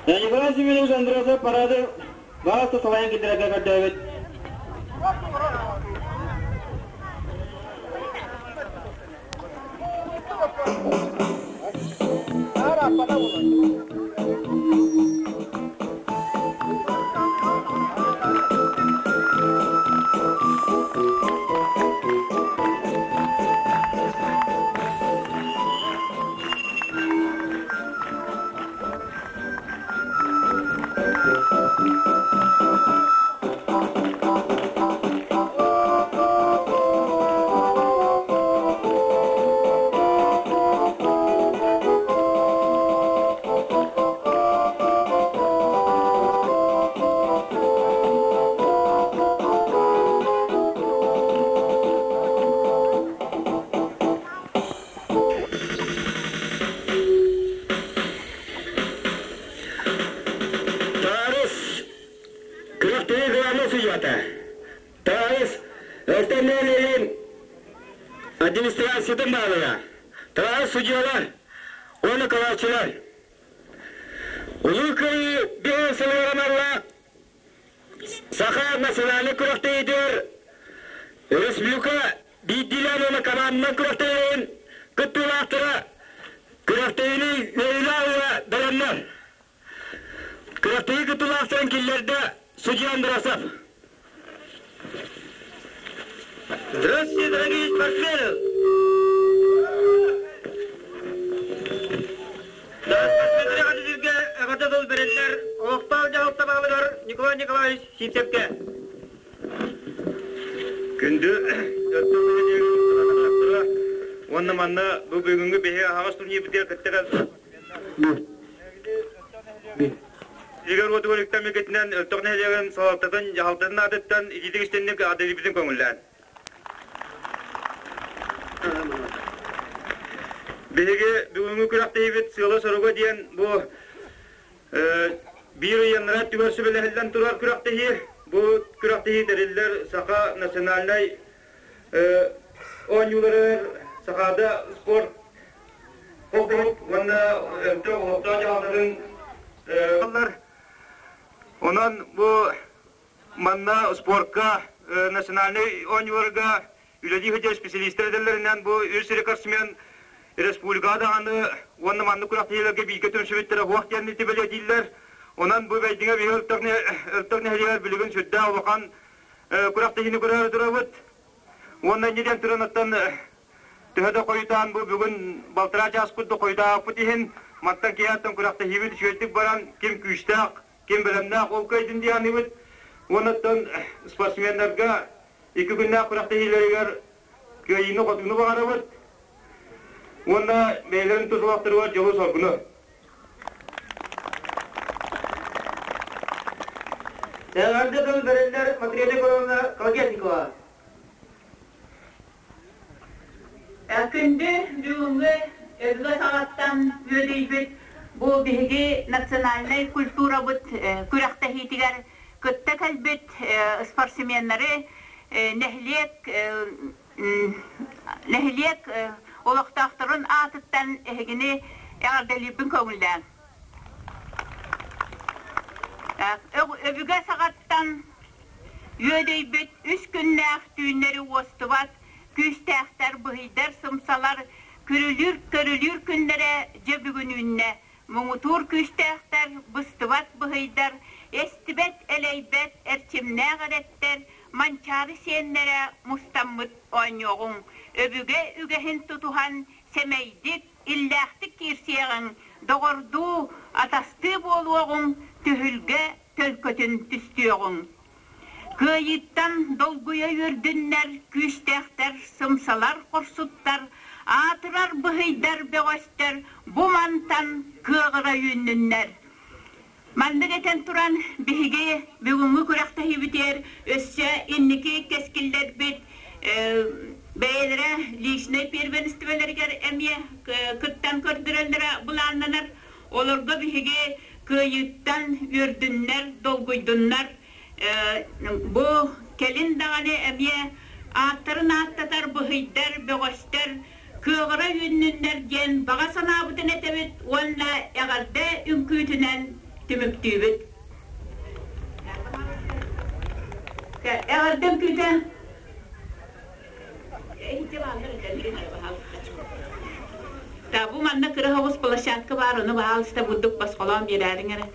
Николай Семенович Андросов парады баҕаста салайан киллэрэргэ көрдөөбүт. Таарыс күрэхтэһии главнай судьята. Таарыс Өртөн нэһилиэгин администрациятын баһылыга. Таарыс судьялар уонна кылааччылар. Улуу Кыайыы биһиэн сылыгар аналлаах Саха национальнай күрэхтэһиитигэр республика биирдиилээн уонна команданан күрэхтэһиилэрин кыттыылаахтара күрэхтэһиини үөрүүлээх ыла бэлэмнэр. Күрэхтэһии кыттыылаахтарын киллэрдэ судья Андросов. Здравствуйте, дорогие спортсмены! Спортсменнары эҕэрдэлииргэ эҕэрдэ тыл бэриллэр олохтоох дьаһалта баһылыгар Николай Николаевич Сивцевкэ. Күндү уонна манна бу бүгүҥҥү биһи аһаҕас турнирбытыгар кытта Игорь уотугар үктэммикитинэн Өлтөх нэһилиэгин салалтатын дьаһалтатын аатыттан итиитик истинник аадырыйбытын көҥүллээн. Биһиги бүгүҥҥү күрэхтэһиибит сыала-соруга диэн бу биир ыйаннара түгэр сүбэлэһиллэн турар күрэхтэһии. Бу күрэхтэһии тэриллэр Саха национальнай оонньууларыгар Сахаада спорт холбоһук уонна Өлтөх олохтоох дьаһалтатын Онон бу манна спорка национальнай оонньууларга үлэлии сылдьар специалистэр этэллэринэн бу үс рекордсмен республикаҕа даҕаны уонна маннык күрэхтэһиилэргэ бииргэ түмсүбүттэрэ суох диэн ити бэлиэтииллэр. Онон бу Бэйдиҥэ биһи Өлтөх нэһилиэгэр билигин сүрдээх улахан күрэхтэһиини көрөөрү турабыт. Уонна инньэ диэн туран оттон төһө да хойутаан бу бүгүн балтараа чаас курдук хойутаабыппыт иһин мантан киэһэттэн күрэхтэһиибит үчүгэйдик баран ким күүстээх, ким бэлэмнээх ол кыайдын дии саныыбыт. Уонна оттон спортсменнарга икки күннээх күрэхтэһиилэригэр кыайыыны-хотууну баҕарабыт уонна бэйэлэрин тус олохторугар дьолу-соргуну. Эҕэрдэ тыл бэриллэр Матрена Егоровна Колодезникова. Күндү бүгүҥҥү өбүгэ саҕаттан үөдүйбүт бу биһиги национальнай культурабыт күрэхтэһиитигэр кытта кэлбит спортсменнары нэһилиэк нэһилиэк олохтоохторун аатыттан эһигини эҕэрдэлиирбин көҥүллээҥ. Өбүгэ саҕаттан үөдэйбит үс күннээх түүннэри уостубат күүстээхтэр, быһыйдар, сымсалар күрүлүүр көрүлүүр күннэрэ дьэ бүгүн үүннэ. Муҥутуур күүстээхтэр, быстыбат быһыйдар, эстибэт, элэйбэт, эрчимнээх эрэттэр, манчаары сиэннэрэ мустаммыт оонньуоҕуҥ, өбүгэ үгэһин тутуһан, сэмэйдик, иллээхтик киирсиэҕиҥ, доҕордуу, атастыы буолуоҕуҥ, түһүлгэ төлкөтүн түстүөҕүҥ. Кыайыыттан долгуйа үөрдүннэр, күүстээхтэр, сымсалар, хорсуттар, аатырар быһыйдар, бөҕөстөр бу мантан кыаҕыра үүннүннэр. Маннык этэн туран, биһиги бүгүҥҥү күрэхтэһиибитигэр өссө инники кэскиллэрбит бэйэлэрэ личнэй первенстволарыгар эмиэ кыттан көрдөрөллөрө былааннанар. Олорго биһиги кыайыыттан үөрдүннэр, долгуйдуннар. Бу кэлин даҕаны эмиэ ааттарын ааттатар быһыйдар, бөҕөстөр кыаҕыра үүннүннэр диэн баҕа санаабытын этэбит уонна эҕэрдэ үҥкүүтүнэн Түмүктүүбүт. Эҕэрдэм күүтэ. Бу манна кыра соҕус площадка баар, ону баһаалыста бурдук босхолоон биэрээриҥ эрэ.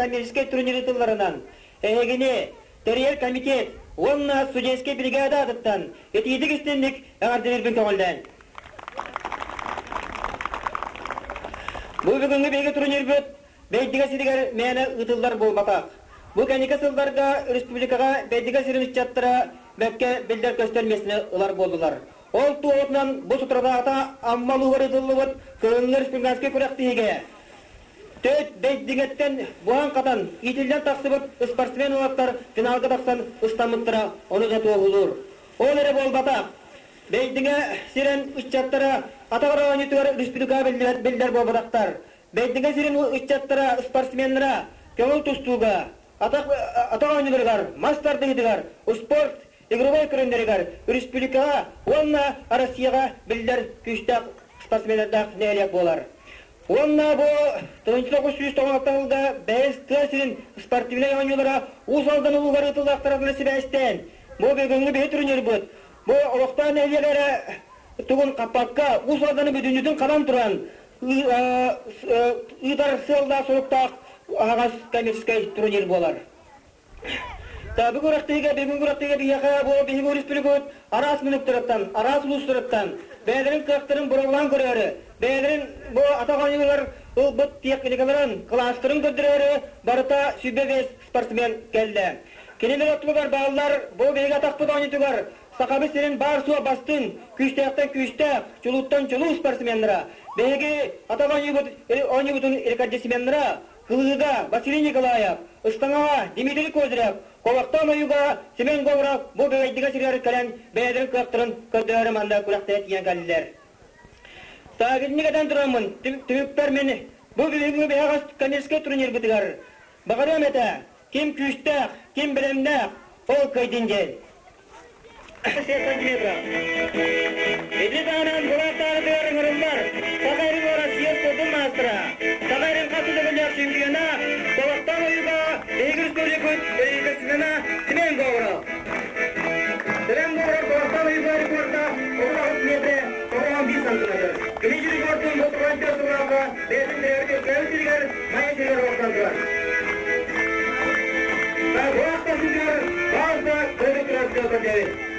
Коммерческий турниры тылларынан эһигини тэрийэр комитет уонна судейскай бригада атыттан итиитик истинник эҕэрдэлиирбин көҕүллээн. Бу бүгүҥҥү биһиги турнирбыт Бэйдигэ сиригэр мээнэ ыытыллар буолбатах. Бу кэнники сылларга республикаҕа Бэйдигэ сирин ыччаттара бэркэ биллэр-көстөр миэстэни ылар буоллулар. Ол туоһутунан бу соторутааҕыта Амма улууһугар ыытыллыбыт кыһыҥҥы республиканскай күрэхтэһиигэ Төрт Бэйдиҥэттэн буһан-хатан, иитиллэн тахсыбыт спортсмен уолаттар финалга тахсан ыстаммыттара ону да туоһулуур. Ол эрэ буолбатах, Бэйдиҥэ сирин ыччаттара атах оонньуутугар республикаҕа биллэр буолбатахтар. Бэйдиҥэ сирин ыччаттара спортсменнара көҥүл тустууга, атах оонньууларыгар, мас тардыһыытыгар, спорт игровой көрүҥнэригэр республикаҕа уонна Россияҕа биллэр күүстээх спортсменнардаах нэһилиэк буолар. Уонна бу 1996 сылга бэйэс тыа сирин спортивнай оонньуулара Уус Алдан улууһугар ыытыллыахтарына сибээстээн, бу бүгүҥҥү биһи турнирбыт бу олохтоох нэһилиэлэрэ тугун хаппакка Уус Алданы бүтүннүүтүн хабан туран ыытар сыаллаах-соруктаах аһаҕас коммерческай турнир буолар. Бүгүн күрэхтэһиигэ, бүгүн күрэхтэһиигэ биһиэхэ бу биһиги республикабыт араас муннуктарыттан, араас улуустарыттан бэйэлэрин кыахтарын быралаан көрөөрү, бэйэлэрин бу атах оонньуулар ылбыт техникаларын, кылаастарын көрдөрөөрү барыта 105 спортсмен кэллэ. Кинилэр ортолоругар бааллар бу биһиги атахпыт оонньуутугар Сахабыт сирин баар-суох бастыҥ, күүстээхтэн күүстээх, чулууттан чулуу спортсменнара, биһиги атах оонньуубутун рекордсменнара Кылыыга Василий Николаев, Ыстаҥаҕа Дмитрий Козырев, Колохтоон ойууга Семен Говоров бу бэйдигэ сиригэр кэлэн бэйэлэрин кыахтарын көрдөрөөрү манна күрэхтэһэ тиийэн кэллилэр. Саагынньык этэн тураммын, түмүкпэр мин бу бүгүҥҥү биһэҕэс коммерческай турнирбытыгар баҕарыам этэ, ким күүстээх, ким бэлэмнээх, ол кыайдын диэн. Сантиметра. Ити таһынан былааттааҕытыгар ыҥырыллар Саха Эрин Россия спордун маастара, Саха Эрин хас да төгүллээх чемпиона, Колохтоон ойууга биһиги республикабыт рекордсмена Семен Говоров. Семен Говоров Колохтоон ойууга рекорда көрдөбүт.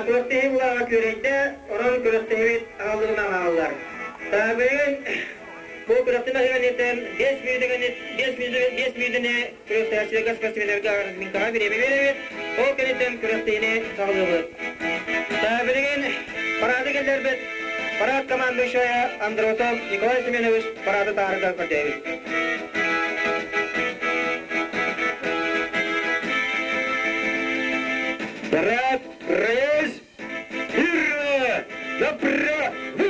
Күрэхтэһии былааҕа күөрэйдэ, онон күрэхтэһиибит аҕаллыгынан аҕаллар. Билигин бу күрэхтэн аһыган 5 мүнүүтэни күрэхтэһээччилэргэ спортсменнарга разминкаҕа бириэмэ биэрэбит, ол кэнниттэн күрэхтэһиини саҕалыыбыт. Билигин параады кэллэрбит парад командующая Андросов Николай Семенович парады таһарга көрдөөбүт. Парад Рейс Мирно направо!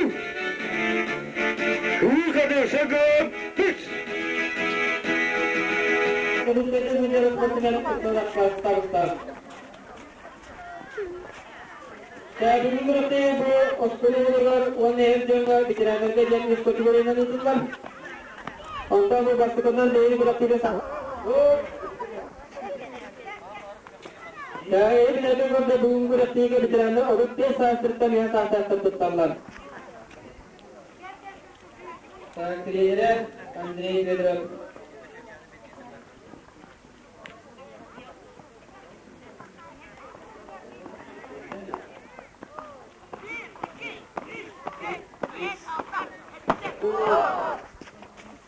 К выходу шагом путь! Бүгүн бу оскуолаларыгар уонна эр дьоҥҥо ветераннарга диэн үс категориянан ыытыллар. Онтон бу бастакынан бэйи күрэхтэһиигэ Эбин көрдө бүгүн күрэхтэһиигэ ветераннар 35 саастарыттан үһэ саастаахтар тутталлар. Тренерэ Андрей Федоров.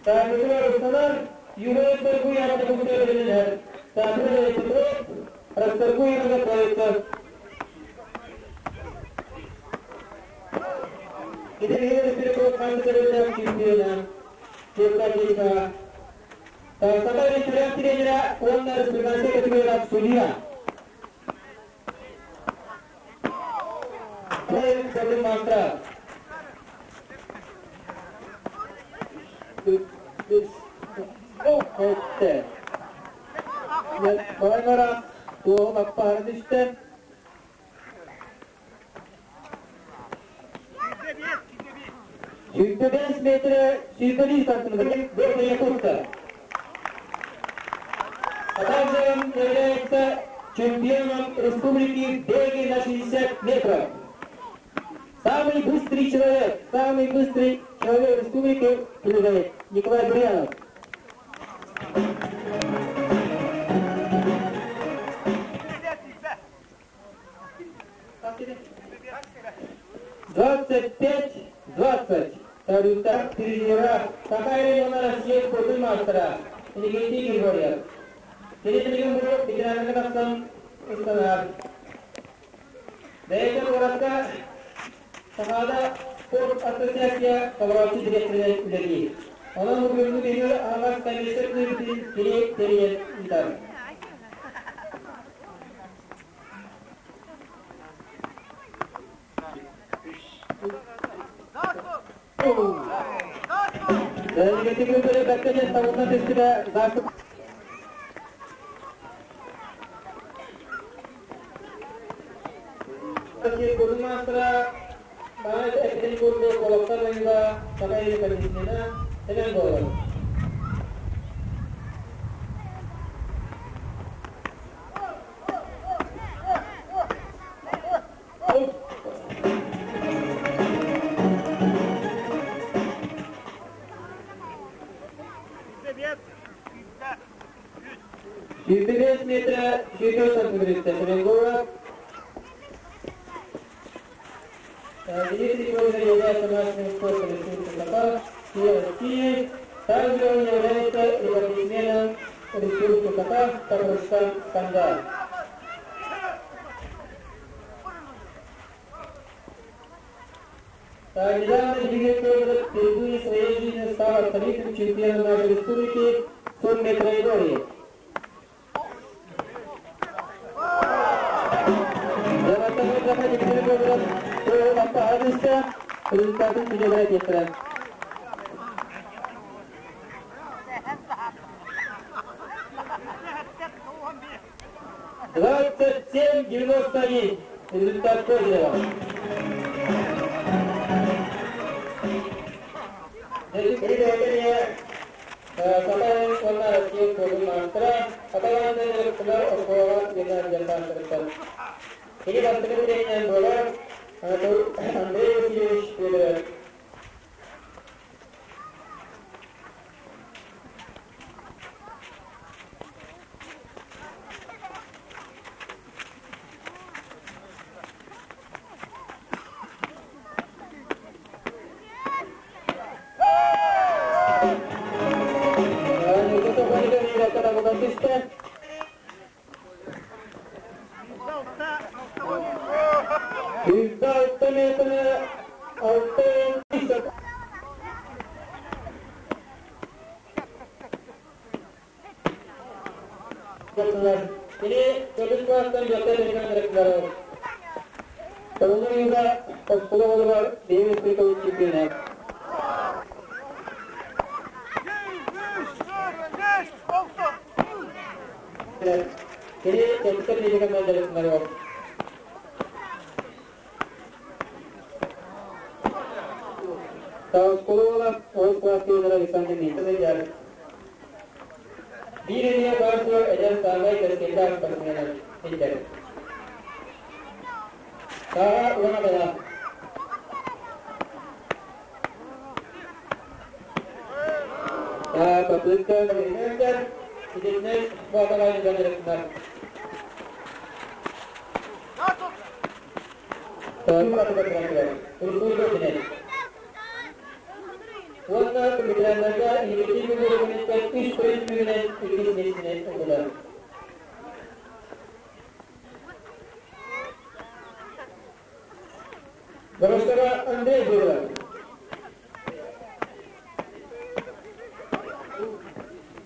Таабытыгар юрой Петров Расторгуев готовится. Чемпиона Легкоатлетика. Саха ветеран тренера, он республиканской категории судья. Мастера. Ötte. Балайнара туоҕун аппаары түстэ. 25 метре 101 сантиметр Якутска. А также он является чемпионом республики в беге на 60 метров. Самый быстрый человек, самый быстрый человек республики Николай Бурянов. 25-20. Результат тренера Саха района Россия спортын мастера Иннокентий Григорьев. Перед бұл ветеранына тапсан ұстанар. Бәйті оратта Сахада спорт ассоциация толорочу директоры үлелей. Onun бүгүнкү күнгө аңгас комиссия керек терген ыйтар. 25 метра 104 сантиметр Семен Дмитрий Козырь является мастером спорта Республики Катар и России. Также он является рекордсменом Республики Катар по прыжкам с. Недавно Дмитрий Федоров впервые в своей жизни стал абсолютным чемпионом нашей республики в сумме траектории. Результаты. 27-91. Результат Козырева. Саха уонна Россия спордун маастара, Хатылааннай дьарыктанар оскуолаҕа гимназиялаан Кини бастакы тренеринэн буолар Андрей Васильевич Федоров. Yüzde metre altı Кини төрүт кылаастан дьахтар тренердэрэ Тобулу ыйга оскуола оҕолоругар биһиги республикабыт чемпиона. Кини кэмсэ билигин дьарыктанар. Оскуола уола оҕус кылаас тренера Александр Михайлович Биир эмиэ баар суох эдэр саамай кэскиллээх спортсменын биллэр. Сааһа уон аҕыйах. Попытка итинник баатаҕайын дьарыктанар. Уонна ветераннарга инвестиция бөлүгүнүттэн үс төрүт түмүгүнэн иккис миэстэни ыллылар. Бороштара Андрей Журов.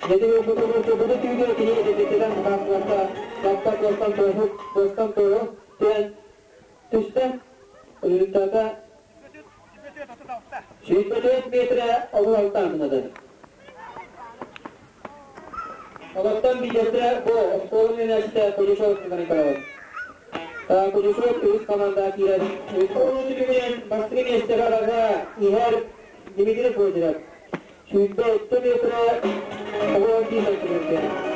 Буду түйгө кини этететен хаасыларта Таппа Достан Тоһу Достан Тоһу түөн түстэ. Результата 24 метрэ 36 гынады. Олортон биирдэстэрэ бу оскуола үөрэнээччитэ Кудюшов Николай Николаевич. Кудюшов үһүс командаҕа киирэр. Оҕолор түмүгүнэн бастакы миэстэҕэ араҕа иһэр Дмитрий Федоров. 22 метрэ 91 сантиметр.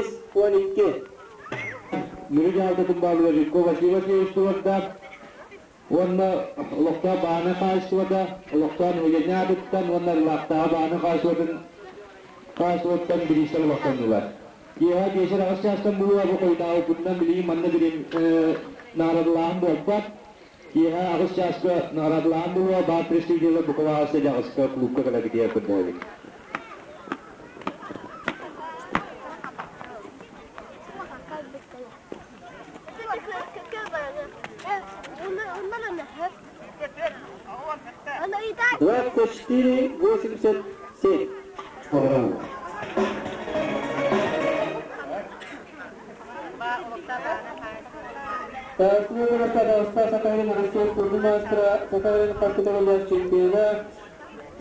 Үс 12. Мүрү дьаһалтатын баһылыга Жирков Василий Васильевич туруорда уонна олохтоох бааны хаһаайыстыбата олохтоох нэһилиэнньэ аатыттан уонна Арылаахтааҕы бааны хаһаайыстыбатын хаһаайыстыбаттан бириистэр олохтоннулар. Киэһэ биэсэр аҕыс чаастан буолуо бу хойутаабыппытынан билигин манна билим наҕараадалааһын буолбат. Киэһэ аҕыс чааска наҕараадалааһын буолуо баар престижиялар Буковаҕа дьаҕыска клубка кэлэргитигэр көрдөһөбүт. 24,87.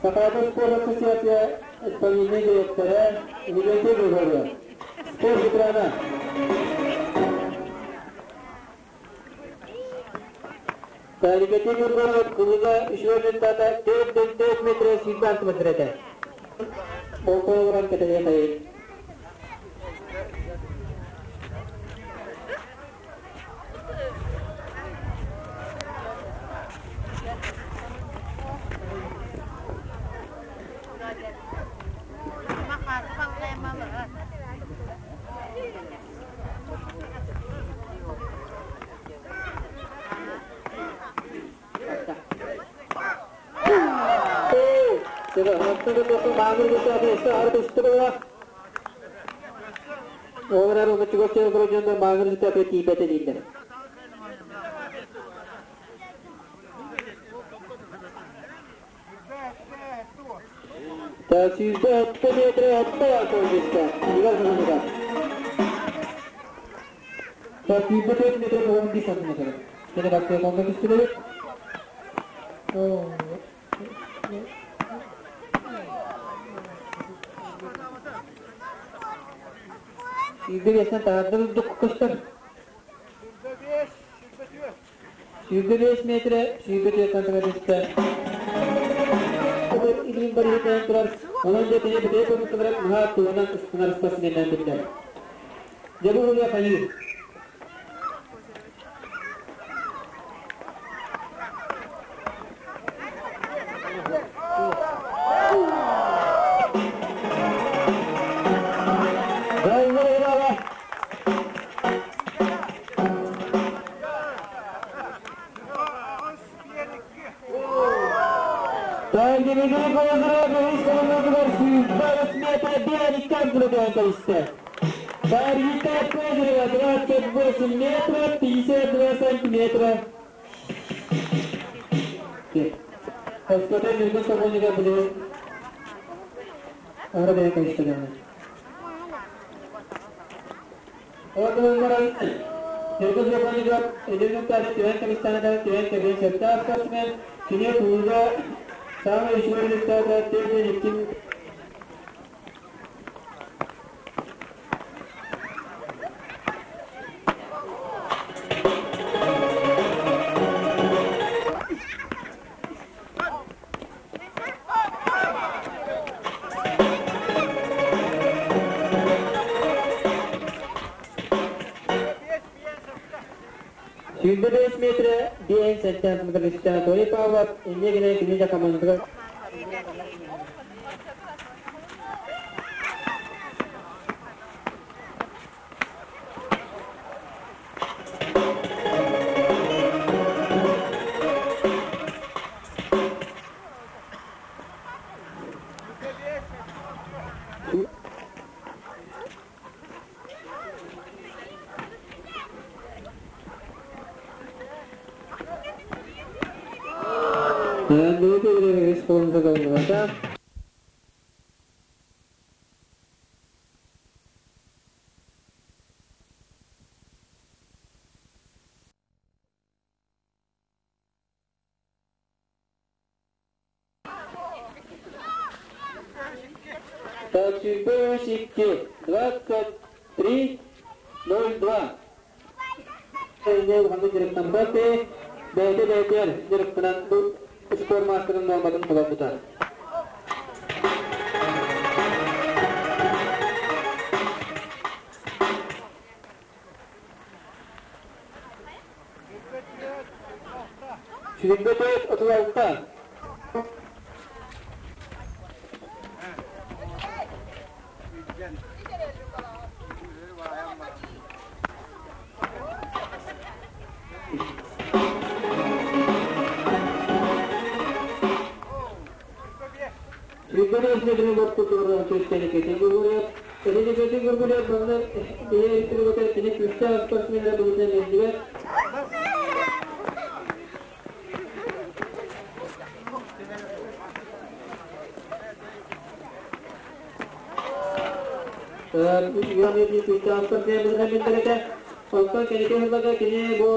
Сахаада спорт ассоциация исполнительнай директора Елена Григорьева. Спорт ветерана. Тарикати Григорьев кылыга үчүгэй результата 4,4 метр 20 сантиметр этэ. Болкой олорон кэтэһиэ хайын. Ол эрэр оны чугас дьоннор маангыр сытата тиийбэтэ дииллэр. Сүүрбэ сэттэ метр сэттэ көрдүстэ. Игорь Сазонова. 24 метр 11 сантиметр. Кини бастыыр онно түстүлэр. 25-тен таһырда үрдүк көстөр. 25 метр 24 сантиметр. Илин барыытынан турар. Онон дьэ битэ көмүттүлэр наһаа туһунан ыстынар спортсменнан биллэр. Дьэ бу улуя хайыы. Дмитрий Козырев үһүс холонуутугар 105 метр биэриккэн күрэтэн кэбистэ. Маргарита Козырева 28 метров 52 сантиметра. Өскөтө Ньургун Сокольников билигин аһара бэйэ кэбистэ даҕаны. Ол гынан баран Ньургун Сокольников эдэр нуктааччы түһэн кэбистэҕинэ да түһэн кэбиһэн сөптөөх спортсмен кини тууга саамай үчүгэй результата 42 25 метрэ диэн сэттээн сантиметр Анатолий Павлов инньэ гынан кини да командатыгар 32, 23, 02. Улаханнык дьарыктаммат бэйэтэ бэйэтигэр дьарыктанан бу спорт маастарын нуорматын толорбута. Сүүрбэ 4, 36. Сүүрбэ метрин бортутугар түстэники гургурият, Элизабета Гургурият манна бэйэ республиката кини күүстээх спортсменнара быһыытынан биллибэт. Иван күүстээх спортсмен быһыытынан биллэрэтэ. Онтон кэнники сылларга кини бу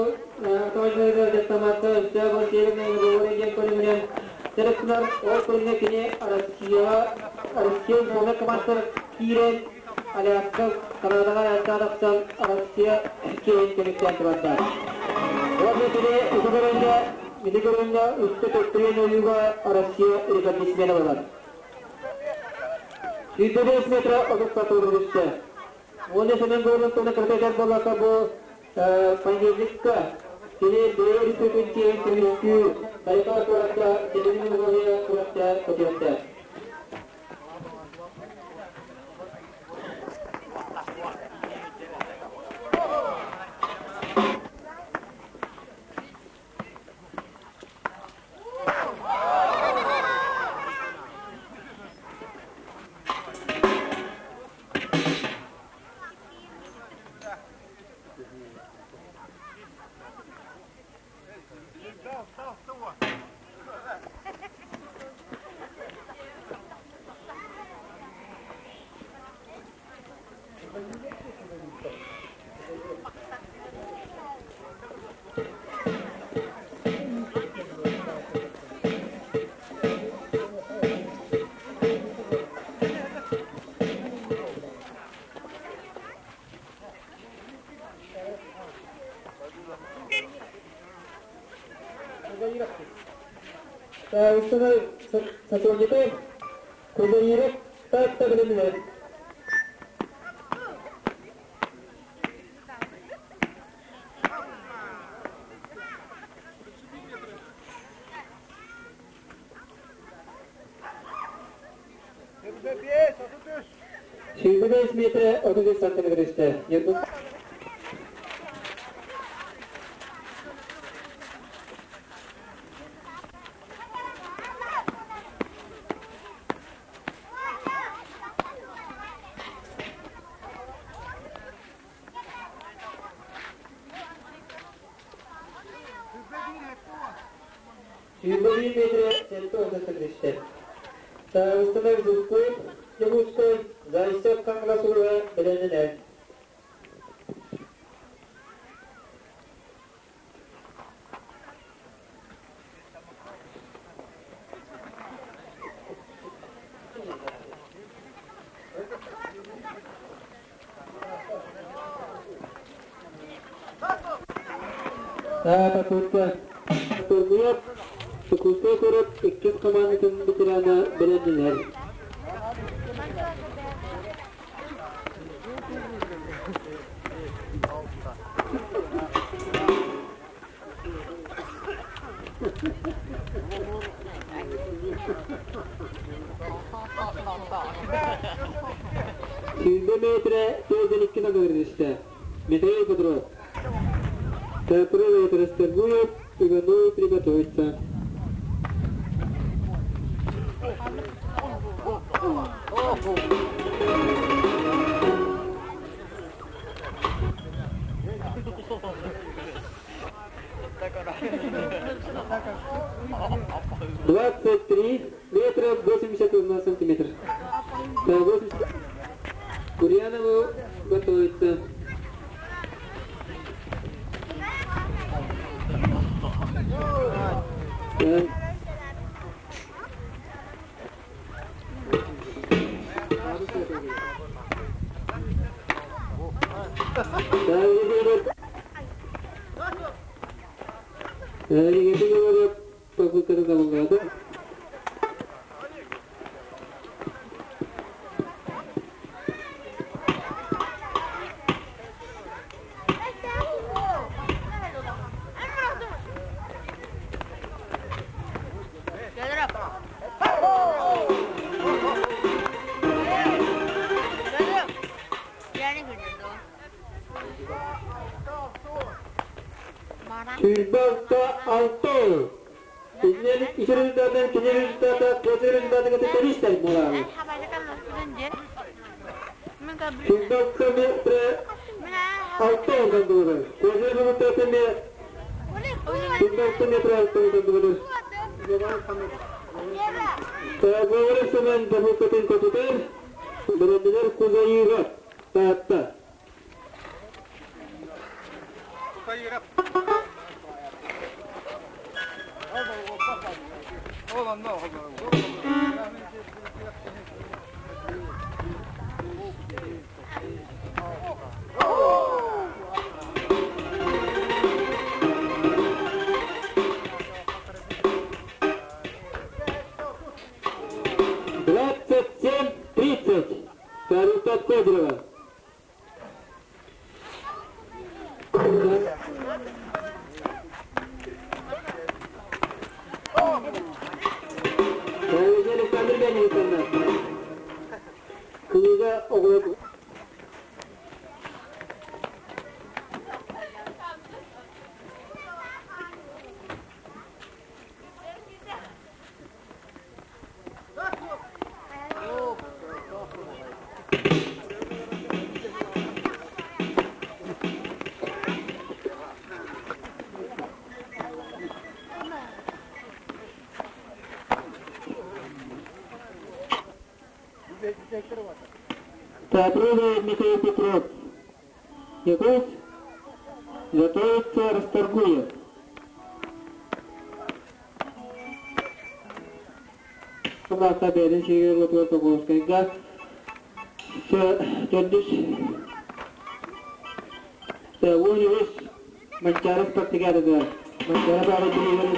тоҕойдорго дьаптамаакка өстөөх он северный договоры диэн көрүҥүнэн дьарыктанар. Ол көрүҥҥэ кини Россияҕа Россия сборнай командатыгар киирэн Аляска Канадаҕа Аляскаҕа тахсан Россия чиэһин көмүскээн турардаах. Уонна кини ити көрүҥҥэ ити көрүҥҥэ үстэ төттөрүөн ойууга Россия рекордсмена буолар. 105 метра 34 түстэ. Уонна Семен Горлов туһунан кырата этэр буоллахха бу понедельникка кини бэйэ республикатын чиэһин көмүскүү Байкал куоракка Северный Монголия күрэхтэ көтүөхтээх. Сотрудников Кузаиров Таатта билимнэр. 25 метр 33 сантиметр үстэ. 21 метрэ 76 түстэ. Старосталар Зубков, Дьокуускай, Зайцев Хаҥалас улууһа бэлэмнэнэр. Попытка турнир Дьокуускай куорат иккис командатын ветерана бэлэмнэнэр. Сүүрбэ метрэ 42 наградистэ. Михаил Петров. Петров Расторгуев, Иванов приготовиться. 23 метра 81 сантиметр. Курьянову готовится. Сүүрбэ алта алта Инньэ ити результатынан кини результата после результата кытта тэбистэр буолаабыт. Сүүрбэ алта метрэ алта уонтан буолар. После результата эмиэ сүүрбэ алта метрэ алта уонтан буолар. Говорит Семен Бабукатын көтүтэр, Бөрөндүлэр Кузайыга, Таатта. 27-30. Результат Козырева. Александр Леонидовна, кыыга оҕолор Театральный Михаил Петров. Яков готовится Расторгуев. Сыллаахха бэйэтин сиригэр уотугар Покровскайга төрдүс 13 Манчаары спартакиадатыгар Манчаары баҕа билигэр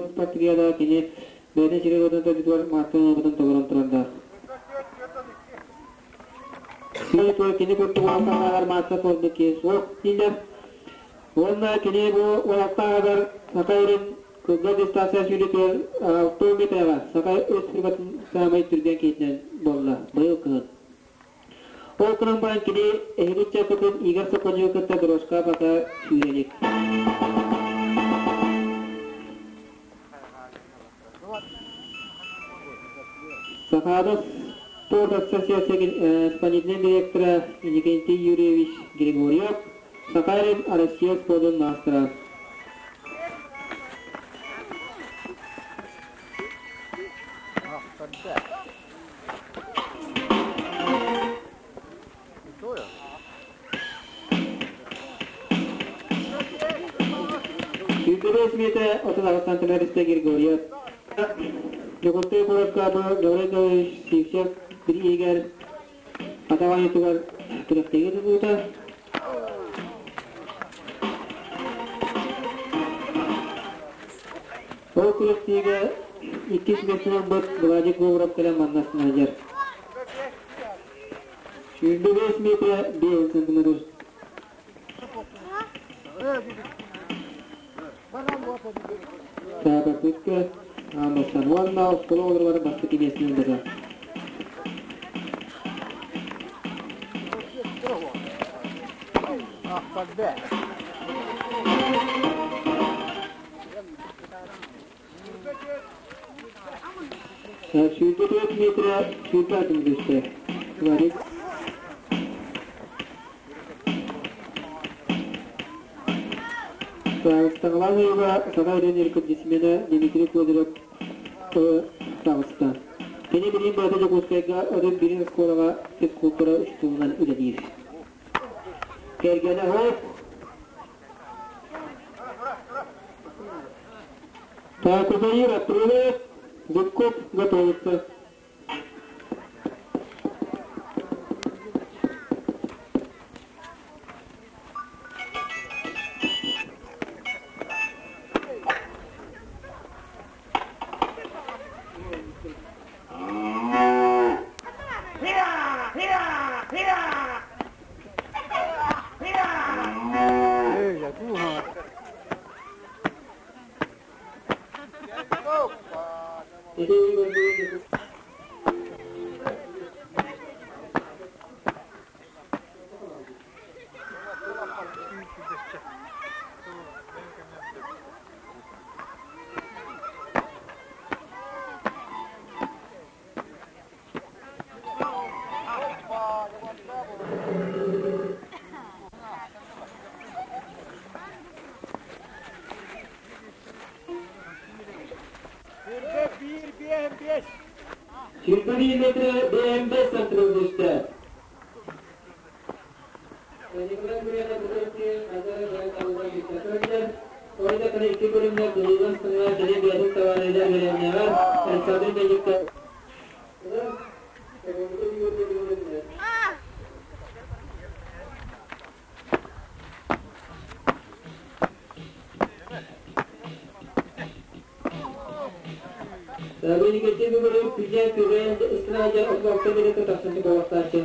спартакиадаҕа кини бэйэтин сиригэр уотун төрдүтүгэр маастар уопутун толорон турардаах. Кини курдук улахан маастар суолбут киһи суох дииллэр. Уонна кини бу уолаттааҕар Саха сирин кылгас дистанция сүүрүүтүгэр 60 метрэҕэ Саха Республикатын саамай түргэн киһитинэн буолла быйыл кыһын. Ол гынан баран кини эһиги ыччаккытын Игорь Сокольниковы кытта дорожка пока сүүрэ илик. Сахаада спорт ассоциация исполнительнай директора Иннокентий Юрьевич Григорьев, Сахалин Россия спордун маастара. Сүүрбэ миэтэ 38 сантиметр Григорьев. Дьокуускай куоракка бу Гаврил Николаевич Сивцев бирииһигэр атах оонньуутугар күрэхтэһии тутуута. Ол күрэхтэһиигэ иккис миэстэни ылбыт Владик Говоров кэлэн манна снайдер. 105 метра 5 сантиметр. Саатарбыкка аан бастаан уонна оскуола оҕолоругар бастакы миэстэни ылбыта. 104 метра 104 түстэ. Владик. Саҥалаан ыйыга Саха Ирин рекордсмена Дмитрий Козырев таҕыста. Кини билигин бэйэтэ Дьокуускайга 31 оскуолаҕа физкультура учууталынан үлэлиир. Кэргэнэ Хоп Так, Кузаир отрывает, Зубков готовится. Сүүрбэ метрэ БМБ сантиметр. Николай Гурьянов Ойда икки көрүҥҥэ кылыылан сыҥа кини бэйэтин табаарыйдар үөрэннэҕэр Александр Мельников Бөлүгэтти бүгүрү күдьэ күрэн ыстраадьа отуокта билетэ тахсыны болоқтаачы.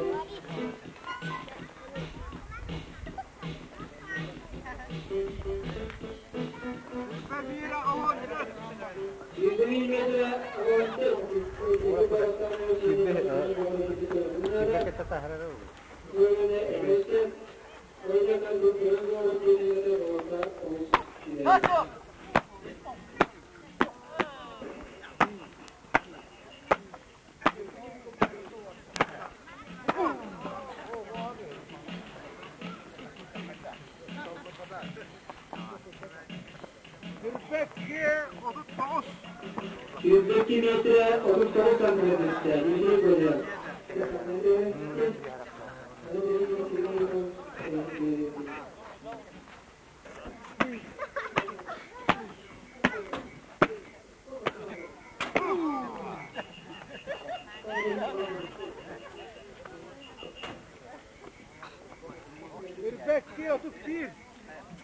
102 metre 39 santimetre. Дмитрий Гурьев.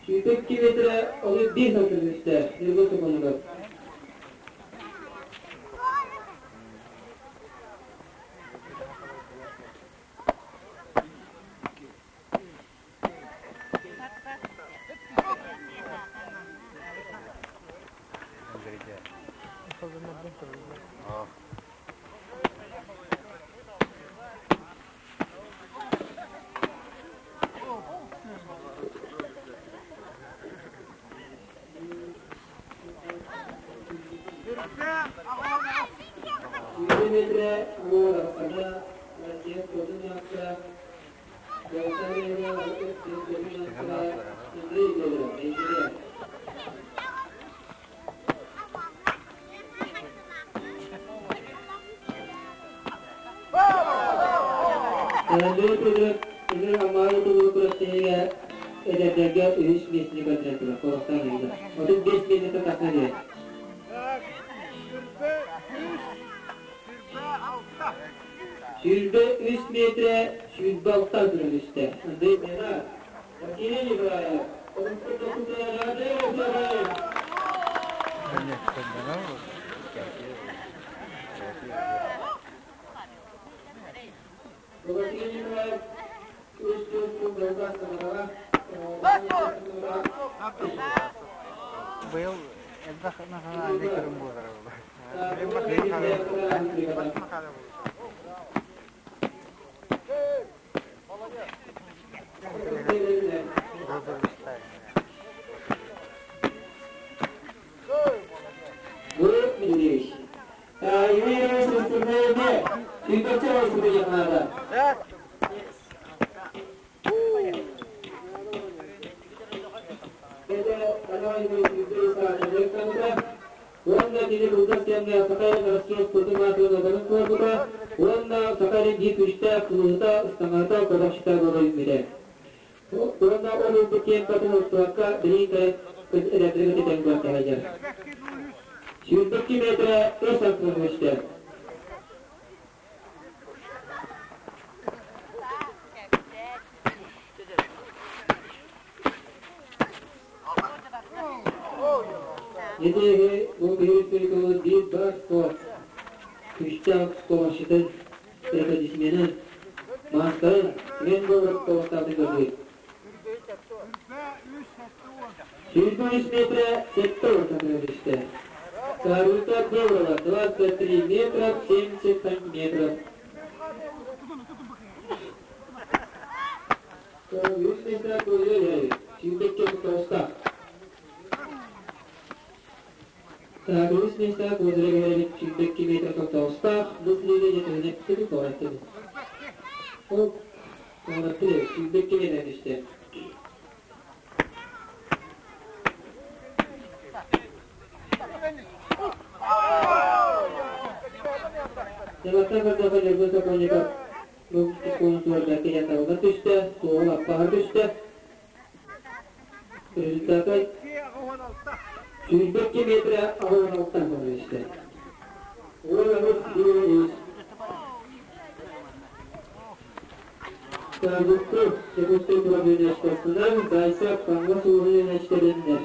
102 metre 31 santimetre. Yılgın Sokonurov. 1 metre Muğla'da Россия Koordinatı Аммаҕа ыытыллыбыт күрэхтэһиигэ эдэрдэргэ үһүс миэстэни көрдөрөн турар, куоластаан ыйда. 35 миэстэтэ тахса диэн. 23 метрэ 26 туран үстэ. Андрей Мира, Василий Николаев, Быйыл элбэх национальнай көрүҥ буолара буолар. Гуров Дмитриевич. Юрий Сыстыгнаевне, Сүйбэччэ сытыйахнаада. Уонна кини кылгас кэмҥэ Саха Россия спортун аатын одонун туорбута уонна Саха биир күүстээх кылыһыта, ыстаҥаһыта, кодахчыта буола үүммүтэ. Уонна ол ылбыт темпатын ылсыбакка билигин эдэрдэргэ тэтэн көрдөһөдьөр. 22 метрэ үс антон көстөр. Ити бу биир республикабыт биир бар суох күүстээх скоросчитын, рекордсменын, маастарын Семен Говоров куоластаатын көрдүбүт. 23 метра 70 сантиметр. Результат Говорова 23 метра 70 сантиметров. 3 метра көйө Сүүрбэккэ тоҕуста. Үс миэстэ козыря кэлэбит 22 метр тоҕустаах, бу сырыыга дьэ туораттыбыт. Ол туораттыбыт, 22 метр түстэ. Дьабаттан көрдөххө Ньургун Сокольников бу тускуну туорда киһи табылла түстэ, суоҕун аппаһа түстэ. Результата 102 метрэ 86 көрүстэ. Уон үс Саргытты Якутскай управлениешкасынан Зайцев Хаҥас улууһун үөнэчтэриннэр.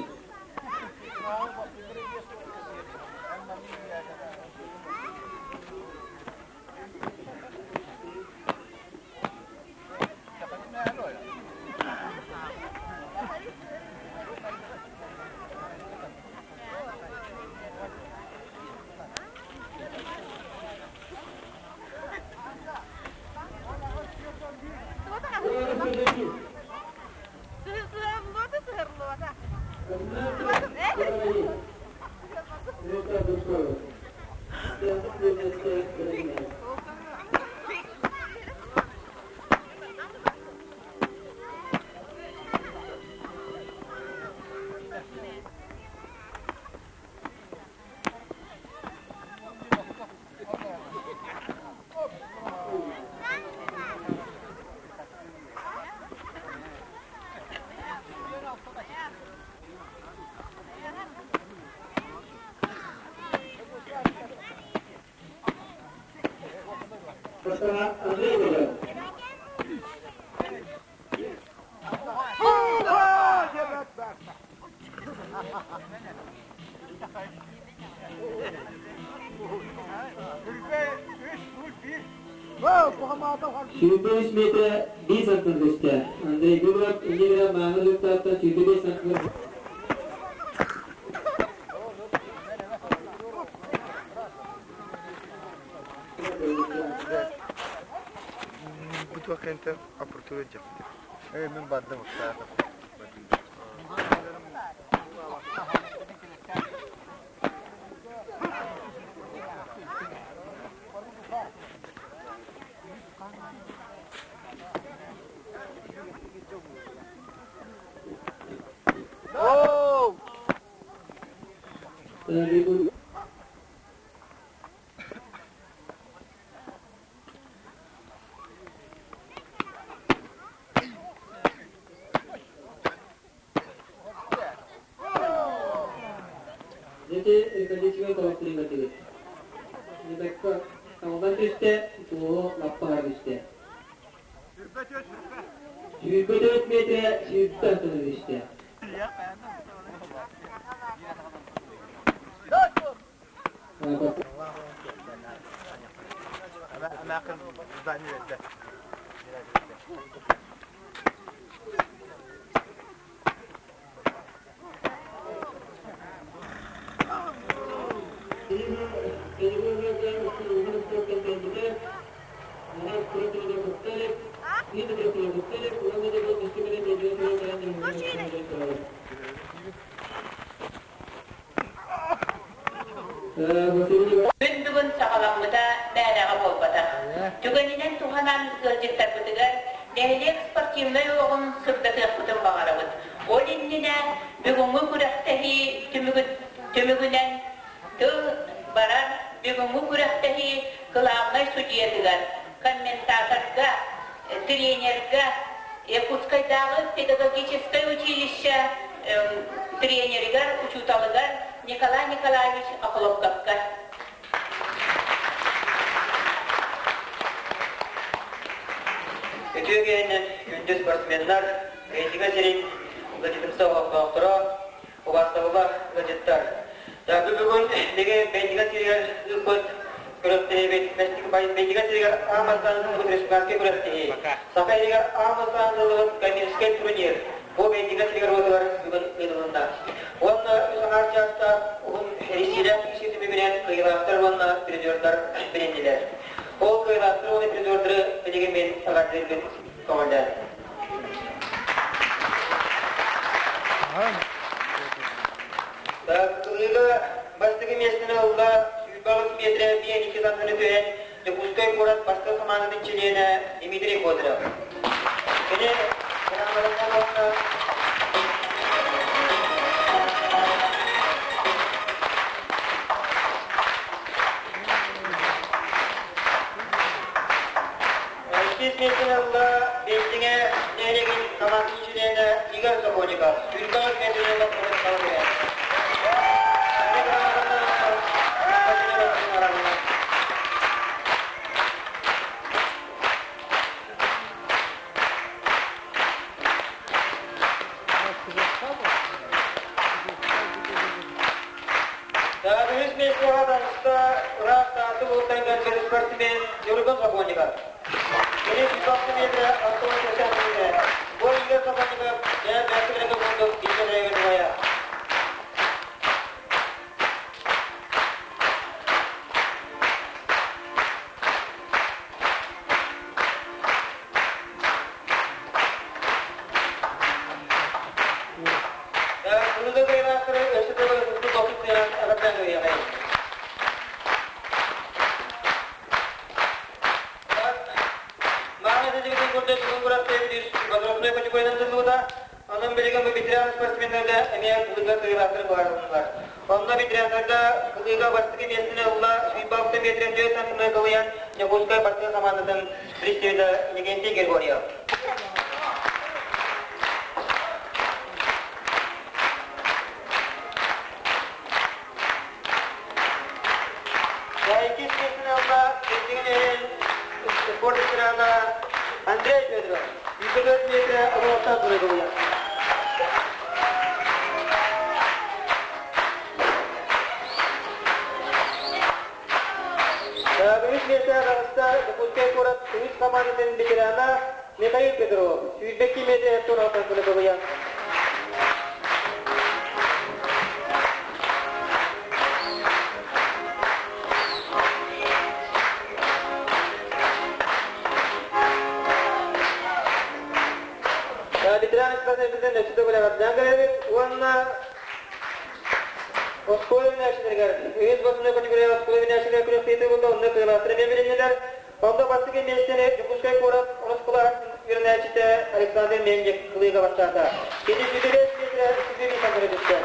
Сүүрбэ үс метрэ биир сантиметр көстө. Андрей Гуров иннигэр мааҥы результаттан 25 сантиметр Бу туох кэнтэ аппаратура дьахтар. Ээ мин бардым устаатым. Ити реколлективай коллективы көрдүгүт. Бэккэ табыллан түстэ, туоһу лаппаһар түстэ. 24 метрэ сүүрбэ тыһы түстэ. Күн бүгүн саҕаламмыта мээнэҕэ буолбатах. Түгэнинэн туһанан ыалдьыттарбытыгар нэһилиэк спортивнай олоҕун сырдатыахпытын баҕарабыт. Ол иннинэ бүгүҥҥү күрэхтэһии түмүгүнэн тыл барар бүгүҥҥү күрэхтэһии кылаабынай судьуйатыгар, комментаторга, тренергэ Якутскайдааҕы педагогическай училище тренеригэр, учууталыгар Николай Николаевич Охлопковка. Үтүө киһинэн күндү спортсменнар, Рейтингэ сирин ыалдьытымса олохтоохторо, убаастабыллаах ыалдьыттар. Дагы бүгүн биһиги Бэйдигэ сиригэр ыыппыт күрэхтэһиибит Бэйдигэ сиригэр аан бастаан ыытыллыбыт республиканскай күрэхтэһии. Саха сиригэр аан бастаан ыытыллыбыт коммерческай турнир бу Бэйдигэ сиригэр уотугар бүгүн ыытылынна. Уонна үс аҥаар чаастаах уһун эрийсиилээх киирсии түмүгүнэн кыайыылаахтар уонна призердар билиннилэр. Ол кыайыылаахтар уонна призердары билигин мин эҕэрдэлиирбин көҥүллээтим. Кылыыга бастакы миэстэни ылла 28 метрэ 52 сантыны түһэн Дьокуускай куорат бастакы хамаандатын чилиэнэ Дмитрий Козырев. Кини грамотанан уонна Иккис миэстэни ылла Бэйдиҥэ нэһилиэгин хамаандатын чилиэнэ Игорь Сокольников. 28 метринэн лаппытын талбыта. Кини грамотанан Үһүс миэстэҕэ таҕыста ыраах Таатта улуустан кэлбит спортсмен Ньургун Сокольников. Кини 106 метрэ 60 метрэ. Бу Игорь Сокольников дьэ бэрт курдук бииргэ убайа. Кылыга кыайылаахтары өссө төгүл ытыктыы тохтуу тыынан эҕэрдээн үөйэҕэй. Мааны этилибитин курдук бүгүн күрэхтэһии возрастной категориянан тыллыбыта. Онон билигин бу ветеран спортсменнарга эмиэ кылыга кыайылаахтары быһаарылыннылар. Онно ветераннарга кылыыга бастакы миэстэни ылла 106 метрэ 4 сантиметр кылыйан Якутскай бастакы хамаандатын представителэ Иннокентий Григорьев. Иккис миэстэни ылла Билигин спорт ветерана Андрей Федоров. 104 метрэ обороттан туруйдулар. Үс миэстэ таҕыста Дьокуускай куорат үс хамаандатын ветерана Михаил Петров. 102 метрэ туруортан туруйдулар. Ветеран спортсменнэрбитин өссө төгүл эҕэрдээн кэлэбит уонна оскуола үүнээччилэригэр үһүс бассына категория оскуола үүнээччилэригэр күрэхтэһии буолла онно кыайыылаахтар эмиэ билиннилэр. Онно бастакы миэстэни Дьокуускай куорат оскуола үөрэнээччитэ Александр Мельник кылыыга бастаата. Кини 105 метрэ 101 сантиметр түстэ.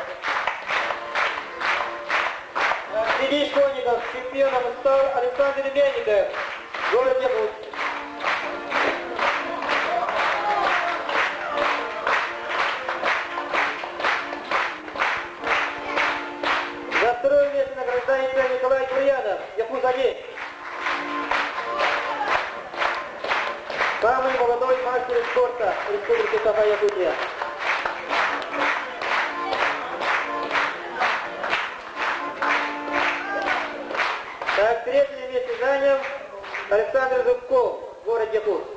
Среди школьников чемпионом стал Александр Мельников, город Якутск. За второе Саха, Якутия. Так, третье место занял Александр Зубков, город Якутск.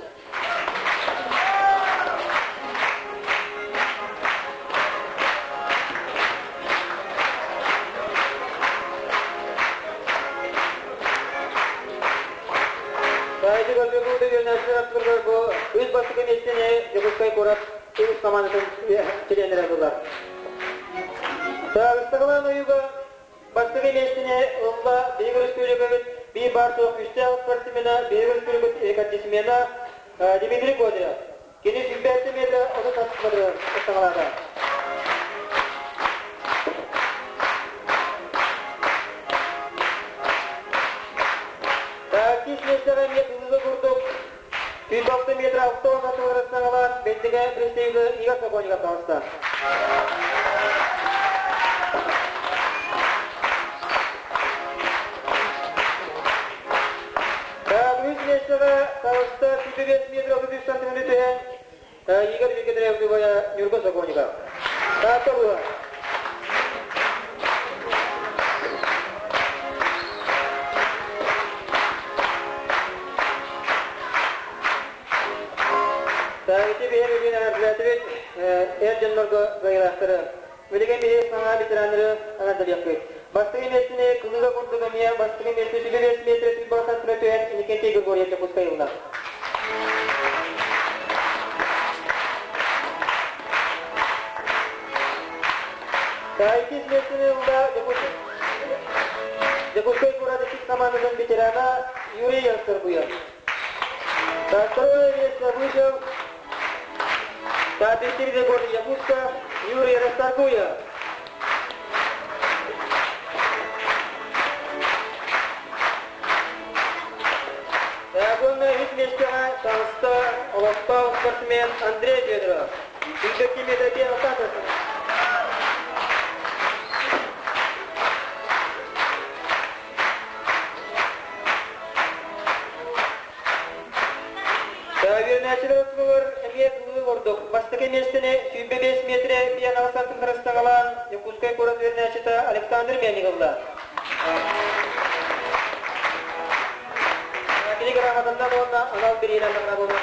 Сайды көрдөрүүтэ үөрэнээччилэр аттыларыгар бу үс бастакы миэстэни Дьокуускай куорат үс командатын чилиэннэрэ ыллылар. Саагыстаҕалаан ойууга бастакы миэстэни ылла биһиги өрөспүүбүлүкэбит биир баар суох күүстээх спортсмена, биһиги өрөспүүбүлүкэбит рекордсмена Дмитрий Козырев. Кини 105 метр 36 метр ыстаҥалаата. Такис миэстэҕэ эмиэ тылыга курдук 106 метр 60 сантиметр ыстаҥалаан Бэйдигэ представитель Игорь Сокольников таҕыста. Үс миэстэҕэ таҕыста 105 метр 33 сантиметр түһэн Игорь Викторович Ньургун Сокольников. Таатта улууһа. Таайты биһи бүгүн эҕэрдэлээтибит эр дьоннорго кыайыылаахтары. Билигин биһи саҥа ветераннары эҕэрдэлиэхпит. Бастакы миэстэни кылыыга курдук эмиэ бастакы миэстэ 105 метр 1 сантиметр түһэн Иннокентий Григорьев Дьокуускай ылла. Иккис миэстэни ылла Дьокуускай куорат иккис командатын ветерана Юрий Ястребуев. Второе место вышел Представитель города Якутска Юрий Расторгуев. Уонна үс миэстэҕэ таҕыста олохтоох спортсмен Андрей Федоров. 102 метрге алтан Үөрэнээччилэр ортолоругар эмиэ кылыы ордук. Бастакы миэстэни 25 метрэ пианоҕа сантыҥырастаҕалаан Дьокуускай куорат үөрэнээччитэ Александр Мельник ылла. Кини грамотаннан уонна анал бириинэн наҕараадаланна.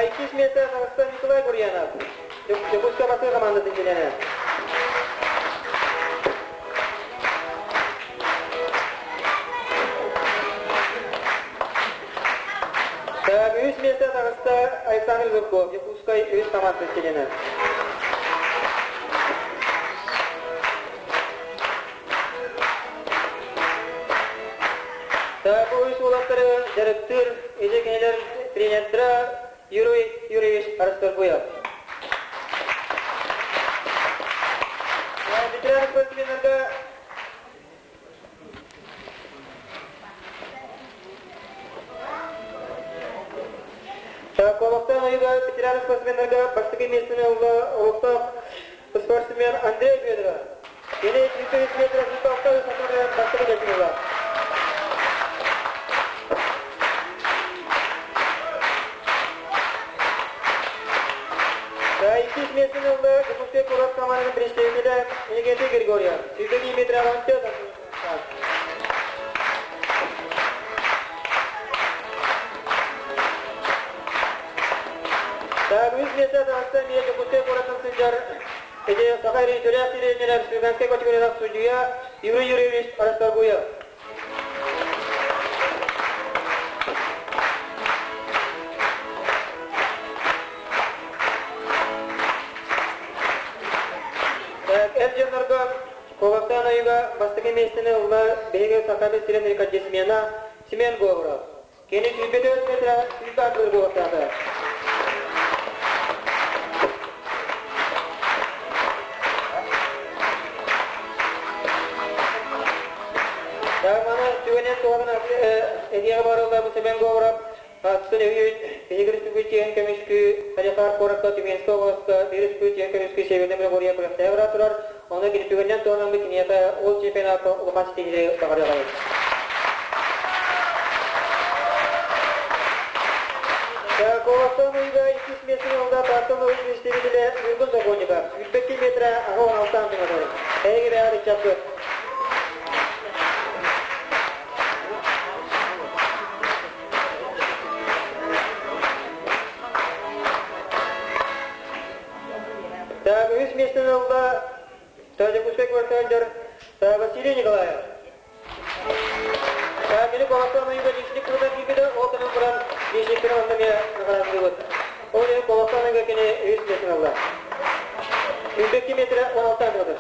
Иккис миэстэ Казахстан Николай Гурьянов. Дьокуускай басыы командатын чилиэнэ. Үс миэстэ таҕыста Александр Зубков, Якутскай үс командатын чилиэнэ. Бу үс уолаттары дьарыктыыр эдьэ кинилэр тренердара Юрий Юрьевич Расторгуев. Ветеран спортсменнарга Колоктан ойуга ветеран спортсменнарга бастакы миэстэни ылла олохтоох спортсмен Андрей Федоров. Кини 300 метр бастакы миэстэни ылла. Иккис миэстэни ылла Дьокуускай куорат командатын представителэ Иннокентий Григорьев. 102 метр 14 Үс миэстэ таҕыста эмиэ Дьокуускай куораттан сылдьар ити Саха режиссерэ тренерэ Республиканскай категориялаах судьуйа Юрий Юрьевич Расторгуев. Эр дьоннорго Куобахтаан ойууга бастакы миэстэни ылла биһиги Сахабыт сирин рекордсмена Семен Говоров. Кини 104 метр 104 буолуохтаата. Маны түгэнэн туһанан этиэҕэ барылла бу Семен Говоров Атын өйүн биһиги республикатын көмүскүү Салехард куоракка Тюменскай областка биир республикатын көмүскүү Северный Белогорье күрэхтэһэ бара турар. Ону кини түгэнинэн туһанаммыт киниэхэ ол чемпионатка улахан ситиһиилэри баҕарыаҕайын. Колосон ыйга иккис миэстэни ылда Тааттан улуус представителэ Ньургун Сокольников. 22 метра 86 сантиметр. Эһиги бэйэҕит ыччаппыт. Так, үс миэстэни ылла Дьокуускай кварталдьар Василий Николаев. Кини Колосон ыйга личник кылынан киирбитэ, ол гынан баран личниктэрин онно эмиэ наҕараадалыыбыт. Ол иһин Колосон ыйга кини үһүс миэстэни ылла. 22 метрэ 16 сантиметр.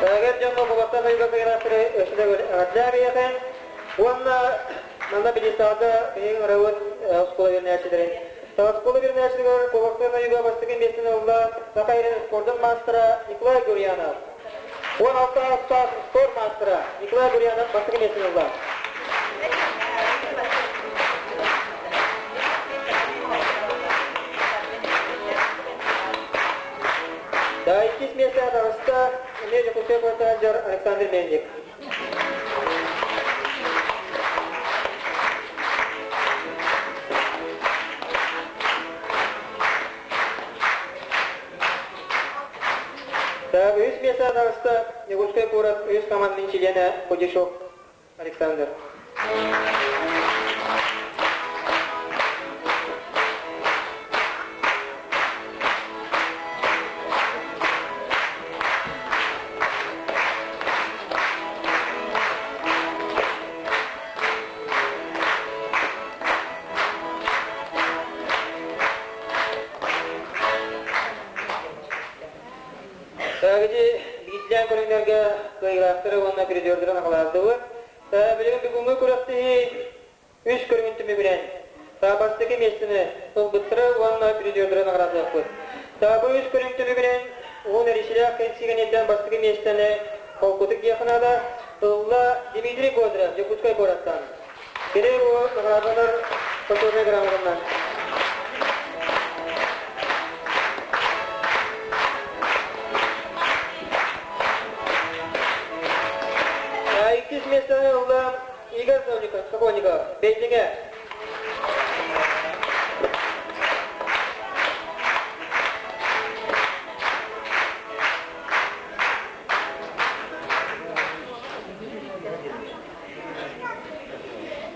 Эгер дьоҥҥо Колосон ыйга кыйрааттары өссө да эҕэрдэлээбиэхин уонна Манна Пьедесталга биһиги ыҥырабыт оскуола үөрэнээччилэрин. Оскуола үөрэнээччилэригэр Кулактан ойууга бастакы миэстэни ылла Саха сирин спордун маастара Николай Гурьянов. 16 саастаах спорт маастара Николай Гурьянов бастакы миэстэни ылла. Да, иккис миэстэ таҕыста эмиэ Дьокуускай куораттан Александр Мельник. Так, үс миэстэ таҕыста Якутскай куорат үс командатын чилиэнэ Кудишов Александр. Ити биирдээн көрүҥнэргэ кыайыылаахтары уонна призердары наҕараадалыыбыт. Билигин бүгүҥҥү күрэхтэһии үс көрүҥүн түмүгүнэн бастакы миэстэни ылбыттара уонна призердары наҕараадалыахпыт. Бу үс көрүҥ түмүгүнэн уһун эрийсилээх кэнсигэниттэн бастакы миэстэни холкутук диэххэ наада ылла Дмитрий Козырев Дьокуускай куораттан. Кини бу наҕараадалар почетнай грамотанан. Иккис миэстэни ылла Игорь Сокольников, Бэйдиҥэ.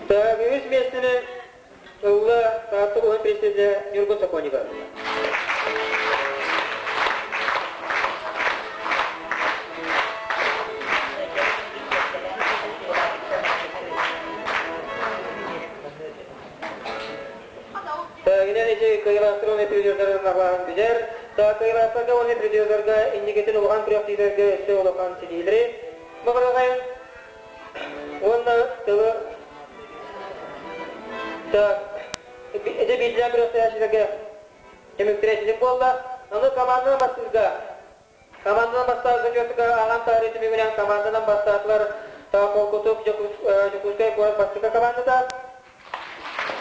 Так, үһүс миэстэни ылла Таатта улууһун президенэ Ньургун Сокольников. Тагинен ити кыайылаахтар уонна призердарын аҕалаан билэр. Кыайылаахтарга уонна призердарга инникитин улахан күрэхтэһиилэргэ өссө улахан ситиһиилэри баҕарыаҕайын. Уонна тылы так ити биирдээн күрэхтэһээччилэргэ түмүктэрэ итинник буолла. Аны команданан бастыырга команданан бастаан зачетка ааҕан таһаарыы түмүгүнэн команданан бастаатылар Холкутук Дьокуускай куорат бастакы командата.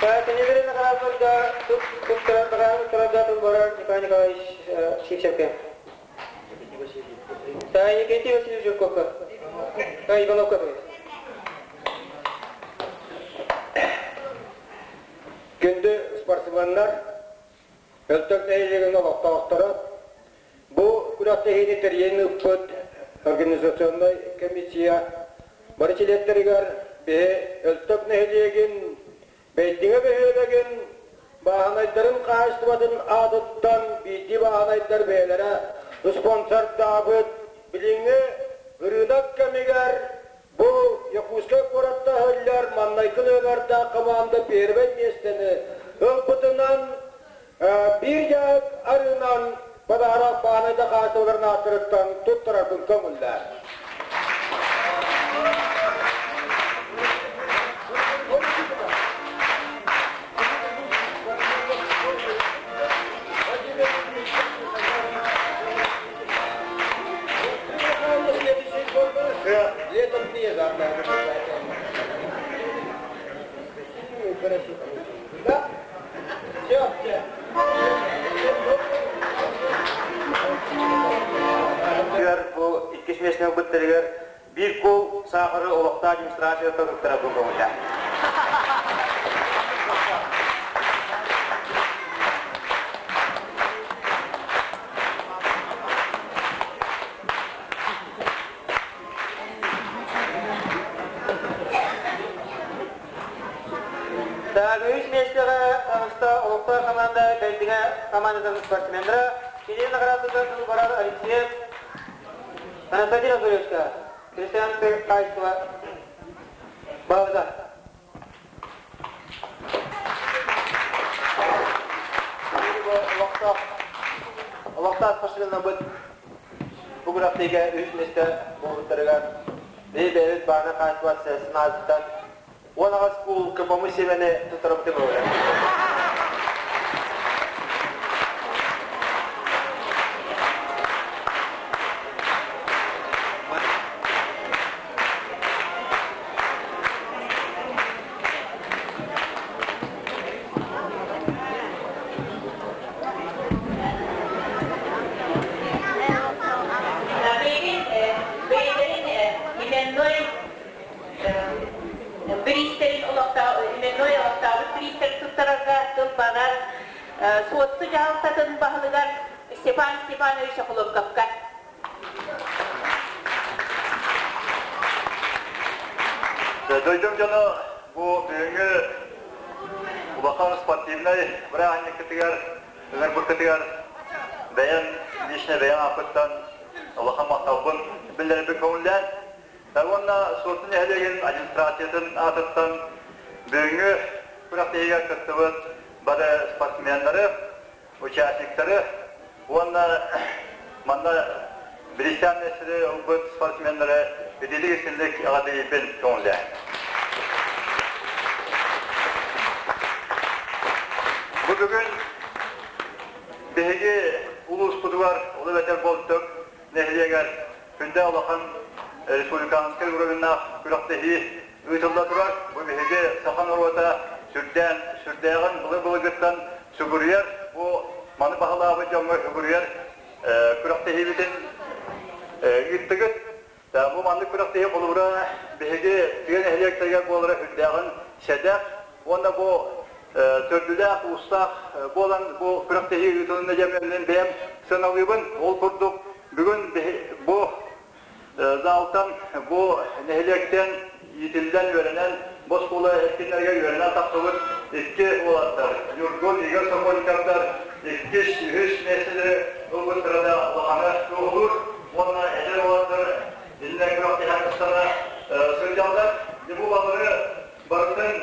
Кинилэри наҕараадаларга туттарарга тыл барар Николай Николаевич Сивцевке. Никитий Васильевич Жирковка. Ивановка. Күндү спортсменнар, Өлтөх нэһилиэгин олохтоохторо, бу күрэхтэһиини тэрийэн ыыппыт организационнай комиссия бары чилиэттэригэр биһи Өлтөх нэһилиэгин Бэйдиҥэ бөһүөлэгин бааһынайдарын хаһаайыстыбатын аатыттан биирдии бааһынайдар бэйэлэрэ спонсордаабыт билиҥҥи ырыынак кэмигэр бу Якутскай куоратта ыһыллар маннайгы нөмердаах команда первэй миэстэни ылбытынан биир дьаһык арыынан подарок бааһынайда хаачыстыбаларын ааттарыттан туттарарбын көҥүллээр. Летом Да? Все, все. саахары олохтоох администрацията туттарарбын көҥүллээх. Так, үс миэстэҕэ таҕыста олохтоох хамаанда Бэлдиҥэ хамаандатын спортсменнара Кирилл наградата барар Алексеев Константин Анатольевичка, Христианская хаачыстыба баһылыга. Олохтоох олохтоох спортсменнарбыт бу күрэхтэһиигэ үһүс миэстэ буолбуттарыгар биһи бэйэбит бааны хаачыстыба сенаатыттан 18 куул КПМ сиэмэни туттарбытын буолар. Билигин бэйэлэрин именной бириистэрин олохтоох именной олохтообут бириистэри туттарарга тыл барар Суотту дьаһалтатын баһылыгар Степан Степанович Охлопковка. Дойдум дьоно бу бүгүҥҥү улахан спортивнай бырааһынньыккытыгар, ыҥырбыккытыгар бэйэм лично бэйэм ааппыттан улахан махталбын биллэрэрбин көҥүллээн уонна Суотту нэһилиэгин администрациятын аатыттан бүгүҥҥү күрэхтэһиигэ кыттыбыт бары спортсменнары, участниктары уонна манна бириистээн миэстэни ылбыт спортсменнары итилик-истинник эҕэрдэлиирбин көҥүллээн. Бу бүгүн биһиги улууспутугар, ол эбэтэр Болтук нэһилиэгэр күндэ улахан республиканскай уровеннаах күрэхтэһии ыытылла турар. Бу биһиги саха норуота сүрдээн, сүрдээҕин былыр-былыргыттан сүгүрүйэр, бу маны баһылаабыт дьоҥҥо сүгүрүйэр күрэхтэһиибитин ыыттыгыт. Бу маннык күрэхтэһии холобура биһиги тыа нэһилиэктэригэр буолара сүрдээҕин сэдэх уонна бу төрдүлээх, уустаах буолан бу күрэхтэһии ыытылынна диэн бэйэм сыаналыыбын. Ол курдук бүгүн бу залтан бу нэһилиэктэн иитиллэн үөрэнэн бу оскуола эркиннэригэр үөрэнэн тахсыбыт икки уолаттар Ньургун, Игорь Сокольниковтар иккис, үһүс миэстэлэри ылбыттара да улаханы туоһулуур уонна эдэр уолаттар иннэ күрэхтэһэн ыстана сылдьаллар. Бу балары барытын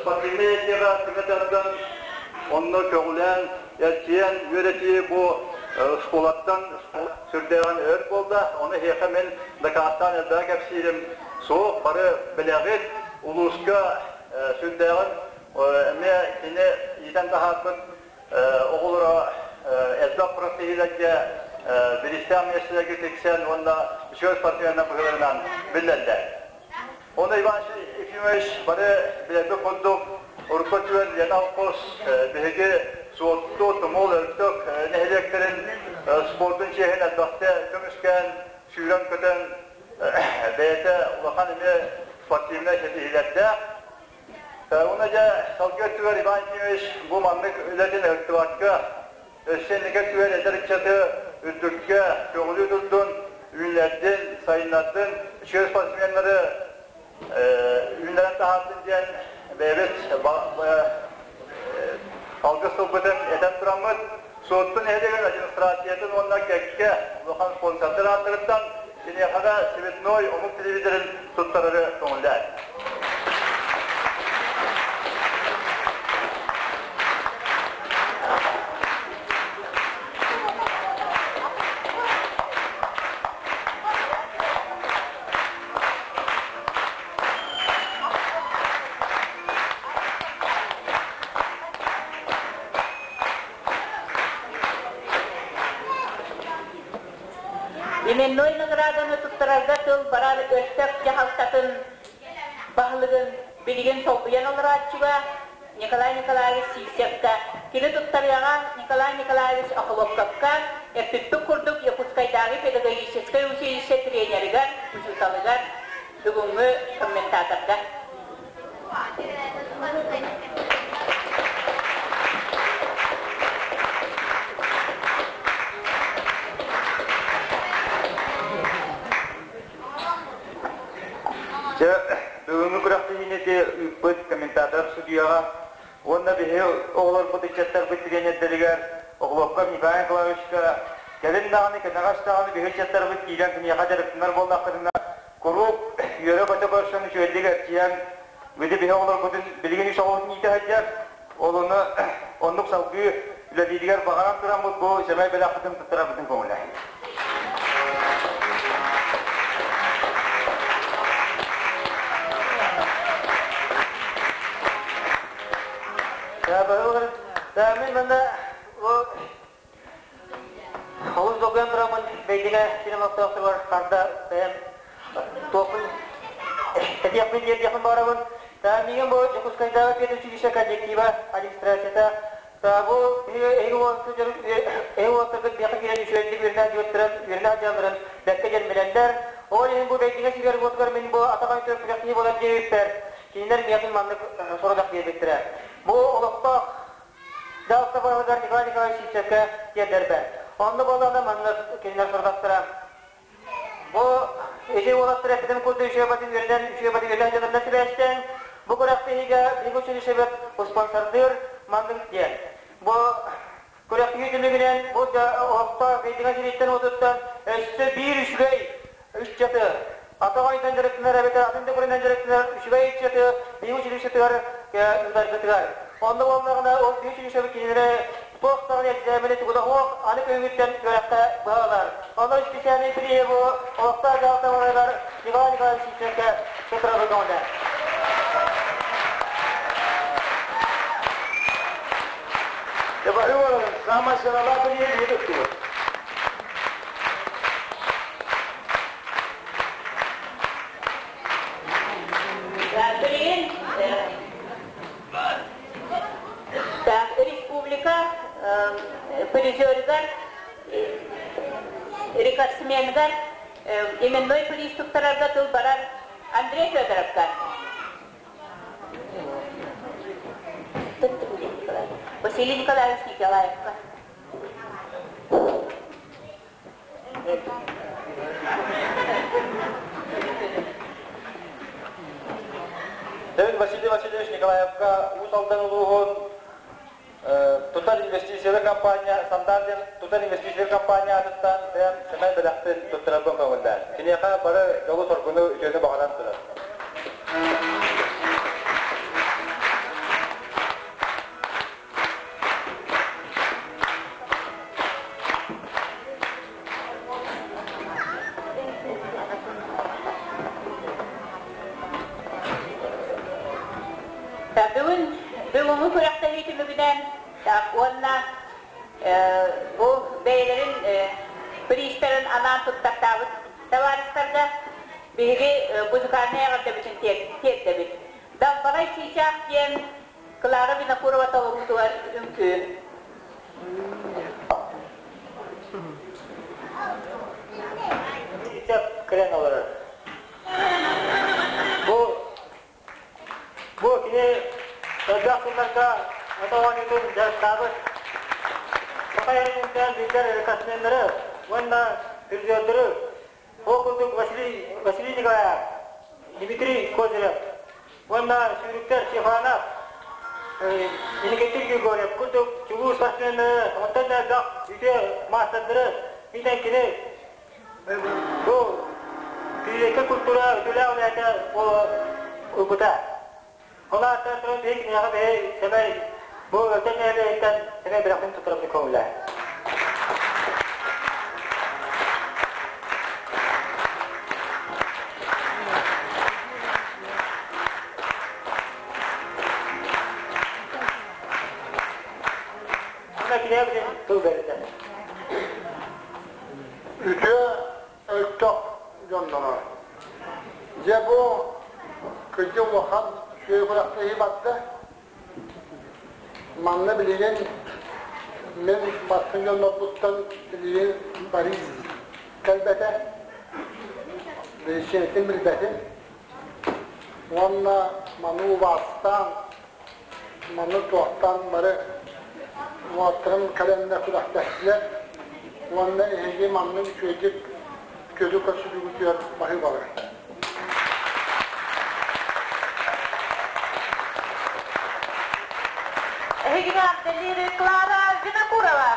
спортивнай эйгэҕэ түмэ тардан, онно көҕүлээн, эрчийэн үөрэтии бу школаттан сүрдээҕин өр буолла. Ону эһиэхэ мин дакаастаан элбэҕи кэпсиирим суох. Бары билэҕит, улууска сүрдээҕин эмиэ кини иитэн таһаарбыт оҕолоро элбэх күрэхтэһиилэргэ бириистээх миэстэлэргэ тиксэн уонна үчүгэй спортсменнар быһыыларынан биллэллэр. Оны Иван Ефимович бары билэрбит курдук урукку өттүгэр Лена Алкос биһиги Суотту, Тумул, Өлтөх нэһилиэктэрин спордун чиэһин элбэхтэ көмүскээн, сүүрэн-көтөн бэйэтэ улахан эмиэ спортивнай ситиһиилэрдээх. Уонна дьэ салгыы өттүгэр Иван Ефимович бу маннык үлэтин ыһыктыбакка, өссө инники өттүгэр эдэр ыччаты үрдүккэ көҕүлүү турдун, үүннэрдин, сайыннардын, үчүгэй спортсменнары үүннэрэн таһаардын диэн бэйэбит алгыс тылбытын этэн тураммыт, Суотту нэһилиэгин администрациятын уонна кэккэ улахан спонсордар ааттарыттан киниэхэ цветной омук телевизорын туттарары көҥүллээн. Именной награданы туттарарга тыл барар Өстөөх дьаһалтатын баһылыгын билигин солбуйан олорооччуга Николай Николаевич Сивцевка, кини туттарыаҕа Николай Николаевич Охлопковка, эппиппит курдук Якутскайдааҕы педагогическай училище тренеригэр, учууталыгар. Бүгүҥҥү комментаторга. Дьэ, бүгүҥҥү күрэхтэһиини ыыппыт комментатор судьуйаҕа уонна биһи оҕолорбут ыччаттарбыт тренердэригэр Охлопков Николай Николаевичка кэлин даҕаны, кэнэҕэс даҕаны биһи ыччаттарбыт киирэн киниэхэ дьарыктанар буоллаххытына куруук үөрэ-көтө көрсөн үчүгэйдик эрчийэн били биһи оҕолорбутун билигин үс оҕобутун иитэ сылдьар. Ол ону оннук салгыы үлэлииригэр баҕаран тураммыт бу сэмэй бэлэхпитин туттарарбытын көҥүлэ. Мин манна олус долгуйан тураммын бэйдигэ сирим олохтоохторугар харда бэйэм туохпун этиэхпин тиэрдиэхпин баҕарабын. Миигин бу Дьокуускайдааҕы педучилище коллектива, администрацията бу эһиги уолаттаргыт биэхэ киирэн үчүгэйдик үөрэнэ сылдьыбыттарын, үөрэнэ сылдьалларын бэркэ диэн билэллэр. Ол иһин бу бэйдиҥэ сиригэр-уотугар мин бу атах ойутугар күрэхтэһии буолар диэбиппэр, кинилэр миэхин маннык сорудах биэрбиттэрэ. Бу олохтоох дьаһалта баһылыгар Николай Николаевич Сивцевкэ тиэрдэрбэр. Онно буоллаҕына маннык кинилэр сорудахтара. Бу ити уолаттар эппитим курдук үчүгэй батын үөрэнэн, үчүгэй батын үөрэнэн дьонунан сибээстээн, бу күрэхтэһиигэ биһиги училищебыт спонсордыыр маннык диэн. Бу күрэхтэһии түмүгүнэн бу олохтоох Бэйдиҥэ сириттэн-уотуттан өссө биир үчүгэй ыччаты, атах ойунан дьарыктанар эбэтэр атын да көрүнэн дьарыктанар үчүгэй ыччаты биһиги училищетыгар ыытаргытыгар. Онно буоллаҕына ол биһиги училищебыт кинилэри туох даҕаны экзамени тугу да суох аны күһүҥҥүттэн үөрэххэ быһалар. Онно специальный приему олохтоох дьаһалта барарыгар Николай Николаевич Сивцевкэ туттарабын көҥүлэ. Самая сыаналаах прием едет. Билигин республика призерыгар, рекордсменыгар именной приз туттарарга тыл барар Андрей Федоровка. Василий Николаевич Николаевка. Эн Василий Васильевич Николаевка Уус Алдан улууһун тутар инвестициялар компания Сандар диэн тутар инвестициялар компания аатыттан бэйэм сэмэй бэлэхпин туттарарбын көҥүллээн. Киниэхэ бары дьолу-соргуну, үтүөнү баҕаран турар. Бүгүн бүгүҥҥү күрэхтэһии түмүгүнэн уонна бу бэйэлэрин приистарын анаан туттартаабыт табаарыстарга биһиги музыкальнай эҕэрдэбитин тиэрдэбит. Далбарай чыычаах диэн Клара Винокурова толоруутугар үҥкүү. Кэлэн олорор. Бу бу кини элбэх сылларга ата оонньуутун дьарыктаабыт саха эрининтэн биллэр рекордсменнары уонна призердары ол курдук Василий Василий Николаев, Дмитрий Козырев уонна сүүрүктэр Степанов, Иннокентий Григорьев курдук чулуу спортсменнары, онтон да элбэх үтүө маастардары иитэн кини бу физическэй культура үтүөлээх үлэһитэ ылбыта. Ол ааттан туран биһиги киниэхэ бэйэ сэмэй бу өлтөн нэһилиэгиттэн сэмэй бэлэхпин туттарабын көҥүллээ. Ана киниэхэ тыл бэрдэ. Үтүө өлтөх дьонноро. Дьэ бу кырдьык улахан үчүгэй күрэхтэһии барда. Манна билигин мин бастыҥ дьоннорбуттан билигин Борис кэлбэтэ. Биричиинэтин билбэтим. Уонна маны убаастаан, маны туохтаан бары уолаттарым кэлэннэр күрэхтэстилэр уонна эһиги маннык үчүгэйдик үтүөлүк көрсүбүгүтүгэр баһыыбалар. Эһигини Ардалири Клара Винокурова.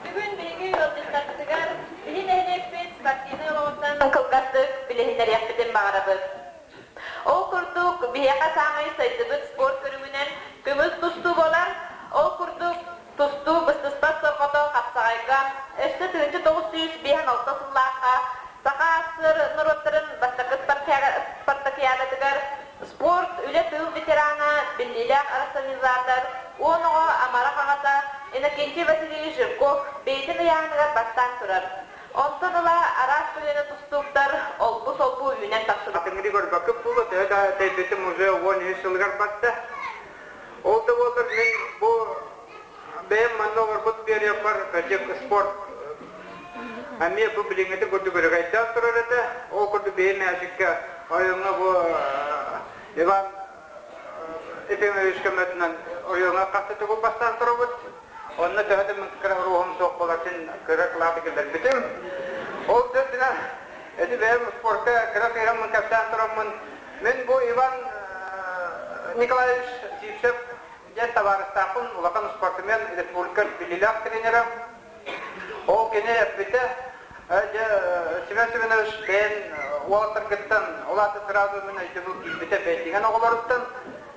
Бүгүн биһиги ыалдьыттарбытыгар биһи нэһилиэкпит спортивнай олоҕуттан кылгастык билиһиннэриэхпитин баҕарабыт. Ол курдук, биһиэхэ саамай сайдыбыт спорт көрүҥүнэн көҥүл тустуу буолар. Ол курдук, тустуу быстыспат сорҕото хапсаҕайга өссө 1956 сыллаахха Саха АССР норуоттарын бастакы спартакиадатыгар спорт, үлэ-тыыл ветерана, биллиилээх рационализатор, уон оҕо амарах аҕата Иннокентий Васильевич Жирков бэйэтин ыйааһыныгар бастаан турар. Онтон ыла араас көлүөнэ тустууктар олбу-солбу үүнэн тахсыбыт. Атыҥырыы көрбөккүт буолуо, төһө да тэйбитим уже 13 сылыгар барда. Ол да буоллар мин бу бэйэм манна олорбут периодпар кырдьык спорт эмиэ бу билиҥҥити курдук өрөгөйдөөн турар этэ. Ол курдук бэйэм мээчиккэ оройуоҥҥа бу Иван Ефимович көмөтүнэн оройуоҥҥа хас да төгүл бастаан турабыт. Онно төһө да мин кыра уруһум суох буолар син кыра кылааты киллэрбитим. Ол төрдүнэ эти бэйэм спортка кыра кыыраммын кэпсээн тураммын мин бу Иван Николаевич Сивцев диэн табаарыстаахпын, улахан спортсмен, республика биллиилээх тренерэ. Ол кини эппитэ, дьэ, Семен Семенович бэйэн уолаттаргыттан, ол аата сразу мин өйдөбүл киирбитэ бэйдиҥэн оҕолоруттан,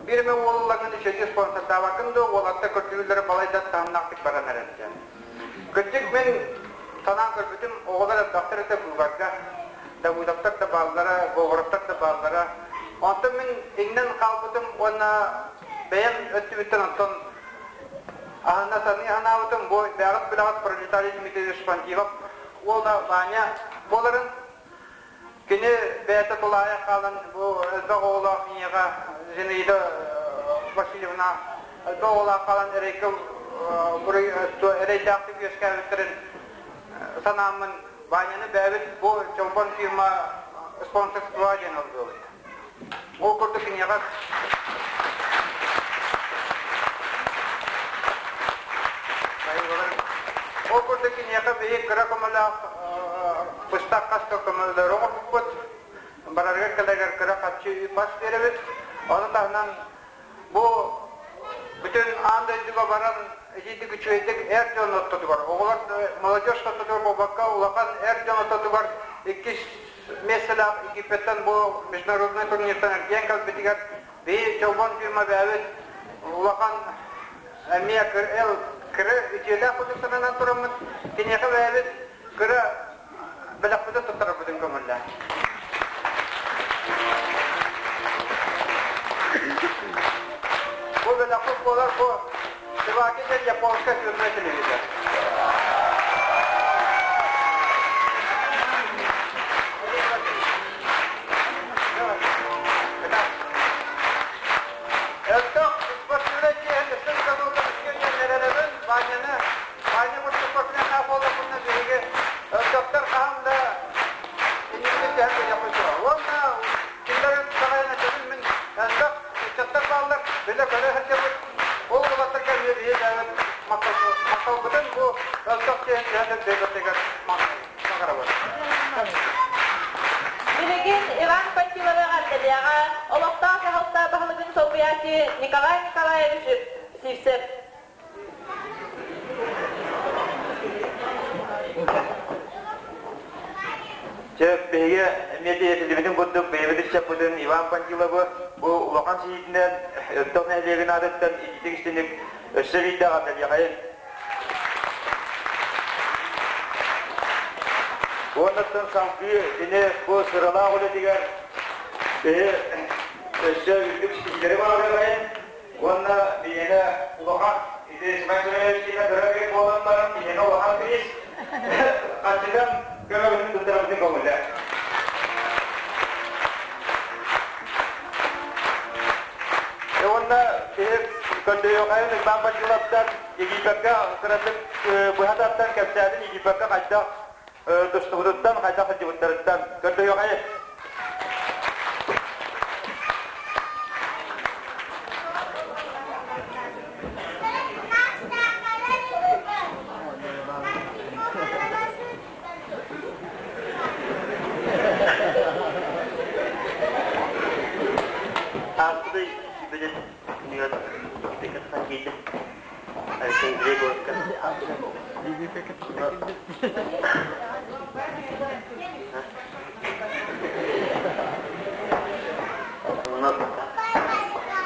биир эмэ уолларгын үчүгэйдик спонсордаабаккын дуо, уолаттар көрдүүллэрэ балайда таһымнаахтык баран эрэр диэн. Кырдьык мин санаан көрбүтүм, оҕолор элбэхтэр этэ быыбарга, Давыдовтар да бааллара, Говоровтар да бааллара. Онтон мин иҥнэн хаалбытым уонна бэйэм өттүбүттэн онтон аһына саныы санаабытым, бу бэҕэт билэҕит Пролетарий Дмитриевич Шпандилов уола Ваня буоларын. Кини бэйэтэ тулаайах хаалан бу элбэх оҕолоох ийэҕэ Зинаида Васильевна элбэх оҕолоох хаалан эрэйгэ эрэйдээхтик үөскээбиттэрин санааммын Ваняны бэйэбит бу Чолбон фирма спонсорство диэн ыллыбыт. Ол курдук киниэхэ Ол курдук киниэхэ биһи кыра көмөлөөх быстах хас да көмөлөрү оҥорбуппут. Барарыгар кэлэригэр кыра харчы үп-ас биэрэбит. Ону таһынан бу бүтүн аан дойдуга баран итиитик үчүгэйдик эр дьон ортотугар, оҕолор молодежь ортотугар буолбакка улахан эр дьон ортотугар иккис миэстэлээх Египеттэн бу международный турниртан эргийэн кэлбитигэр биһи Чолбон фирма бэйэбит улахан эмиэ эл кыра үтүөлээх курдук сананан тураммыт киниэхэ бэйэбит кыра бэлэхпитин туттарарбытын көҥүллээх. Бу бэлэхпит буолар бу Сиваки диэн японскай фирма телевизор. Өттөх спортивнай киэһэ өссө кыталыылар үскүөнньэн эрэнэбин Ваняны Ваня курдук спортсменнаах буоллахпытына биһиги өлтөхтөр хаһан да иннибитин түһэн биэриэхпит суоҕа. Уонна кинилэр саҕайан этэбин мин элбэх ыччаттар бааллар, билэ-көрө сылдьабыт. Ол уолаттарга эмиэ биһиги бэйэбит махталбытын бу өлтөх киэһин түһэн биэрбэтигэр баҕарабыт. Билигин Иван Пантиловы эҕэрдэлиэҕэ олохтоох дьаһалта баһылыгын солбуйааччы Николай Николаевич Сивцев. Чэ, биһиги эмиэ этиллибитин курдук бэйэбит ыччаппытын Иван Пантиловы бу улахан сиитинэн Өттөх нэһилиэгин аатыттан ититик истиник өссө биирдэ эҕэрдэлиэхэйин. Уоннаттан салгыы кини бу сыралаах үлэтигэр биһи өссө үрдүк ситиһиилэри баҕарыаҕайын уонна биһиэнэ улахан ити Семен Семенович киинэ кыра киһи буолан баран биһиэнэ улахан киис хаччытан көмөбүтүн туттарабытын көҥүлэ. Уонна биһи көрдөйүөхайын Иван Бачиловтан Египекка кыратык быһа тартан кэпсээтин Египекка хайдах тустубутуттан, хайдах сылдьыбыттарыттан көрдөйүөхайын. Ааспыт билет күнүгэр Египеккэ киирдим. Александрия городка. Онно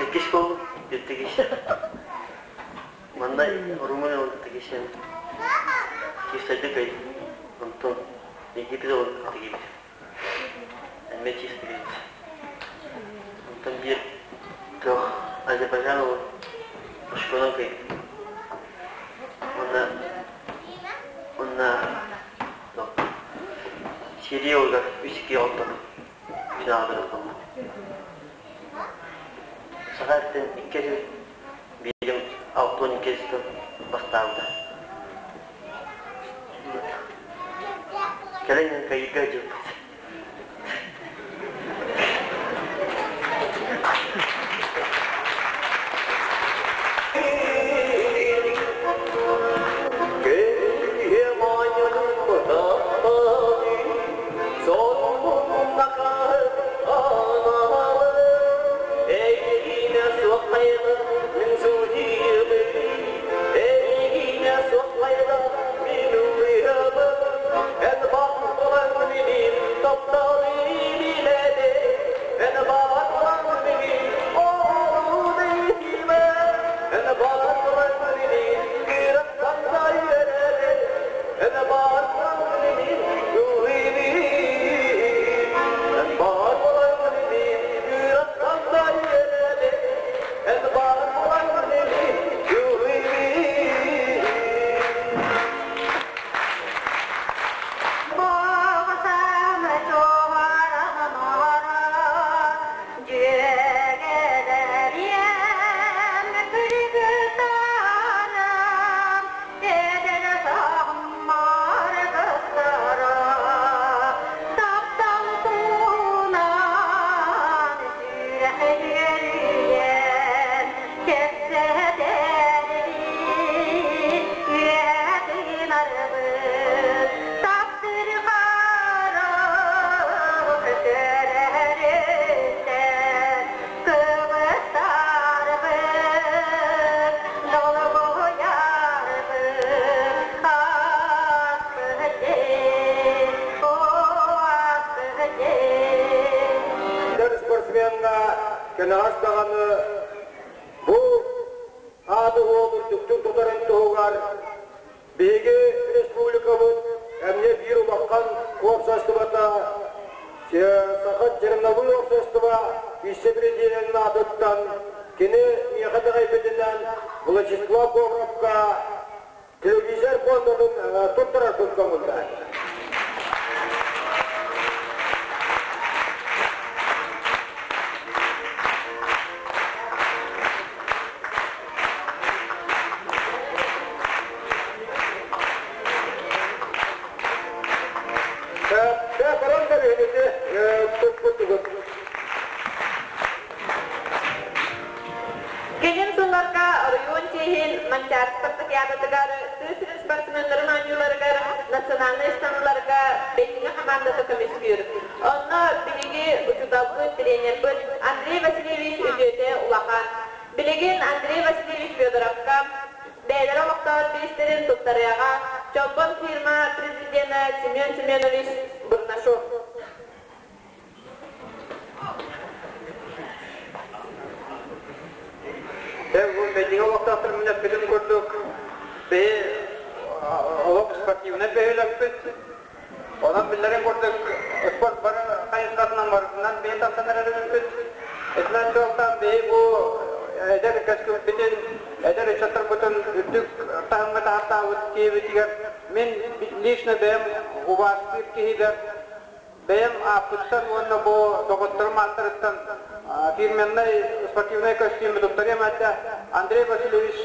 иккис буоллум, иккис. Манна Румыния тигишен киирсэргэ кый онтон Египет тигибит. Эмиэ чистибит. Онтон биир тох Азербайджан ол школан кый. Онна онна Сирия олга үс ики онтон финалга Саха эртэн икки Биирим 62 сыл бастаабыта. Кэлэн кайыга дьылбыт. үрдүктүк тутарын туһугар биһиги республикабыт эмиэ биир улахан уопсастыбата Саха черновой уопсастыба вице-президенин аатыттан кини миэхэ итэҕэйбитинэн Владислав Ковровка телевизор фондатын туттарарбын көҥүллээн. Кэлин сылларга оройуон чиэһин Манчаары спартакиадатыгар, тыа сирин спортсменнарын оонньууларыгар, национальнай ыстаныыларга Бэйдиҥэ хамаандата көмүскүүр. Онно биһиги учууталбыт, тренербит Андрей Васильевич үтүөтэ улахан. Билигин Андрей Васильевич Федоровка бэйэлэрэ олохтоох бириистэрин туттарыаҕа Чолбон фирма президенэ Семен Семенович Бурнашов. Бэйдиҥэ олохтоохтор мүнэппитин курдук биһи олох спортивнай бөһүөлэкпит. Онон биллэрин курдук спорт бары хайысхатынан барытынан биһи тахсан эрэрбит. Итинэн сыалтан биһи бу эдэр кэскилбитин, эдэр ыччаттарбытын үрдүк таһымҥа таһаартаабыт киһибитигэр мин лично бэйэм убаастыыр киһибэр Бэйэм ааппыттан уонна бу доҕотторум ааттарыттан фирменнай спортивнай көстүүмү туттарыам этэ Андрей Васильевич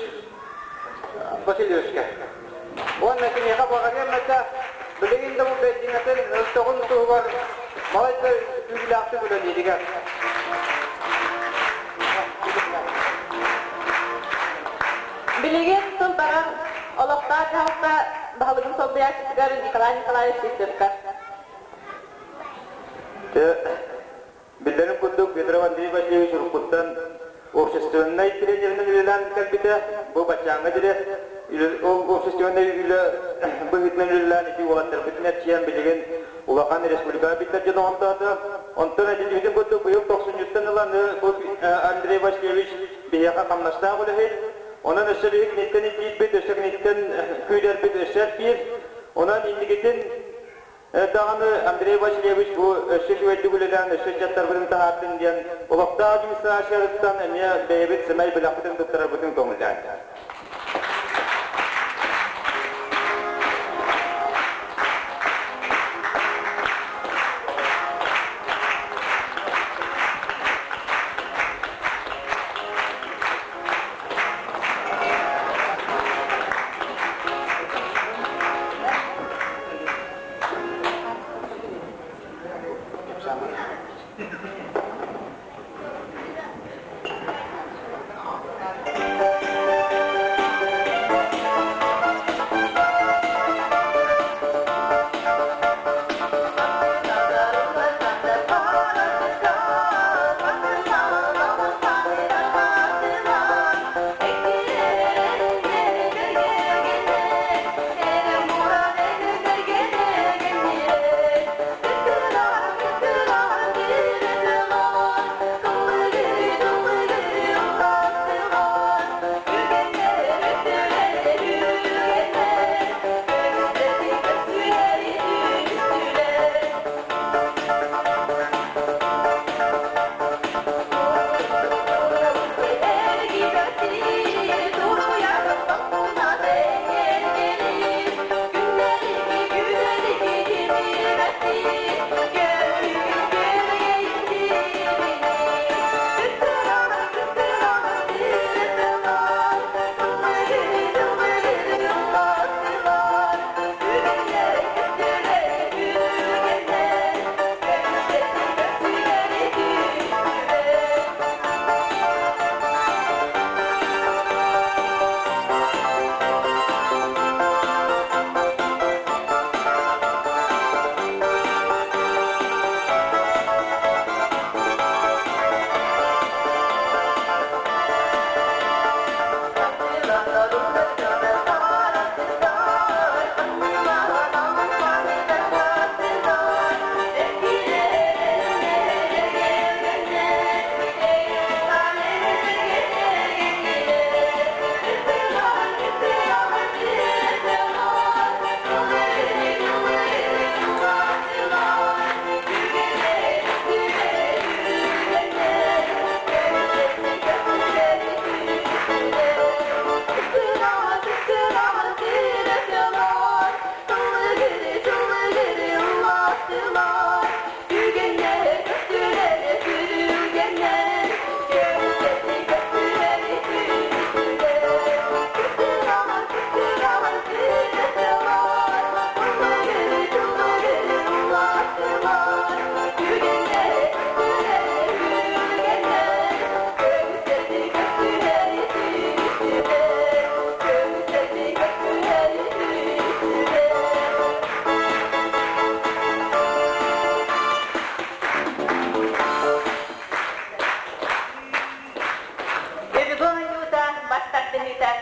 Васильевичка. Уонна киниэхэ баҕарыам этэ, билигин да бу бэйдиҥэтин өлтөҕүн туһугар балайда күүһүлээхтик үлэлииригэр. Билигин тыл баран олохтоох дьаһалта баһылыгын солбуйааччытыгар Николай Николаевич Сивцевка. Биллэрин курдук, Петров Андрей Васильевич уруккуттан общественнай тренеринэн үлэлээн кэлбитэ. Бу баччааҥҥа диэри ол общественнай үлэ быһыытынан үлэлээн ити уолаттарбытын эрчийэн билигин улахан республикаҕа биллэр дьон оҕонтоото. Онтон этиллибитин курдук быйыл тохсунньуттан ылан бу Андрей Васильевич биһиэхэ хамнастаах үлэһит. Онон өссө биһи киниттэн ирдиирбит, өссө киниттэн күүтэрбит өссө элбиир. Онон инникитин Даҕаны Андрей Васильевич бу өссө үчүгэйдик үлэлээн, өссө ыччаттарбытын таһаардын диэн олохтоох администрациятыттан эмиэ бэйэбит сэмэй бэлэхпитин туттарарбытын көҥүллээн.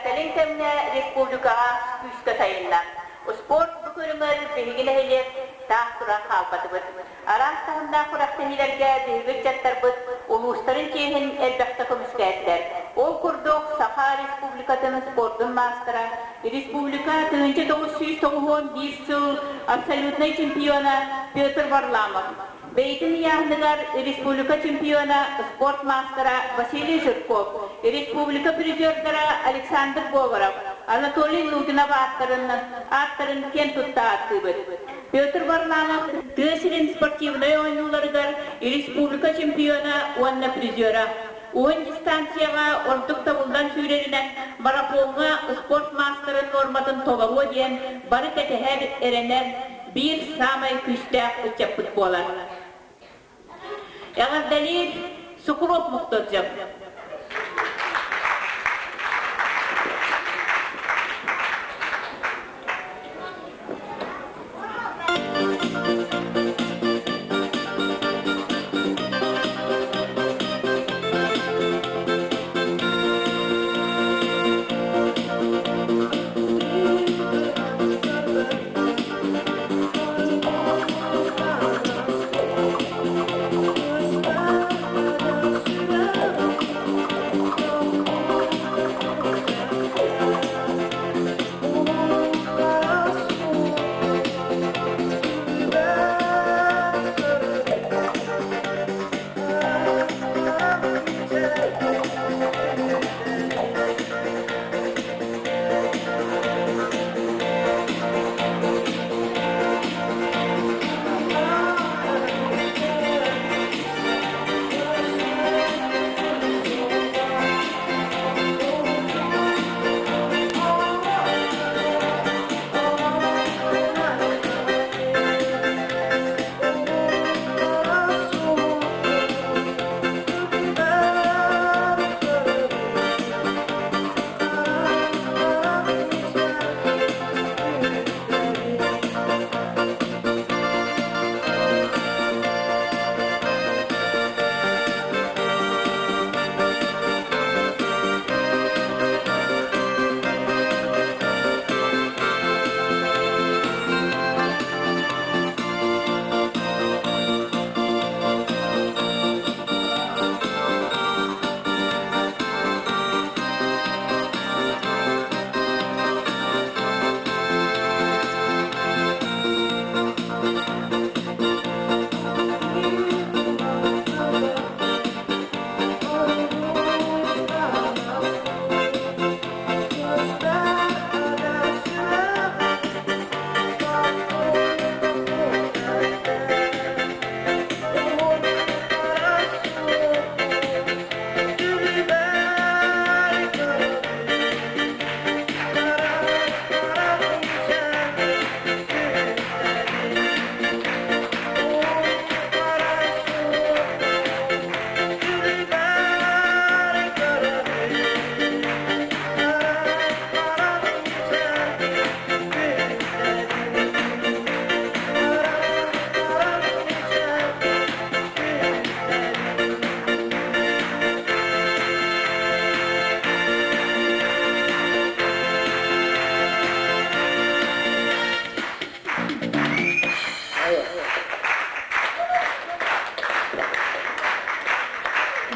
кэлин кэмҥэ республикаҕа күүскэ сайынна. Спорт бу көрүҥэр биһиги нэһилиэк таах туран хаалбатыбыт. Араас таһымнаах күрэхтэһиилэргэ биһиги ыччаттарбыт улуустарын чиэһин элбэхтэ көмүскээтилэр. Ол курдук, Саха Республикатын спордун маастара, республика 1991 сыл абсолютнай чемпиона Петр Варламов, Бэйэтин ыйааһыныгар республика чемпиона, спорт маастара Василий Жирков, республика призердара Александр Говоров, Анатолий Лугинов ааттарын, ааттарын киэн тутта ааттыыбыт. Петр Варламов тыа сирин спортивнай оонньууларыгар республика чемпиона уонна призера. Уһун дистанцияҕа ордук табыллан сүүрэринэн марафоҥҥа спорт маастарын нуорматын толоруо диэн бары кэтэһэр, эрэнэр биир саамай күүстээх ыччаппыт буолар. Эҕэрдэлиир Сукуруоп Мухтоджев.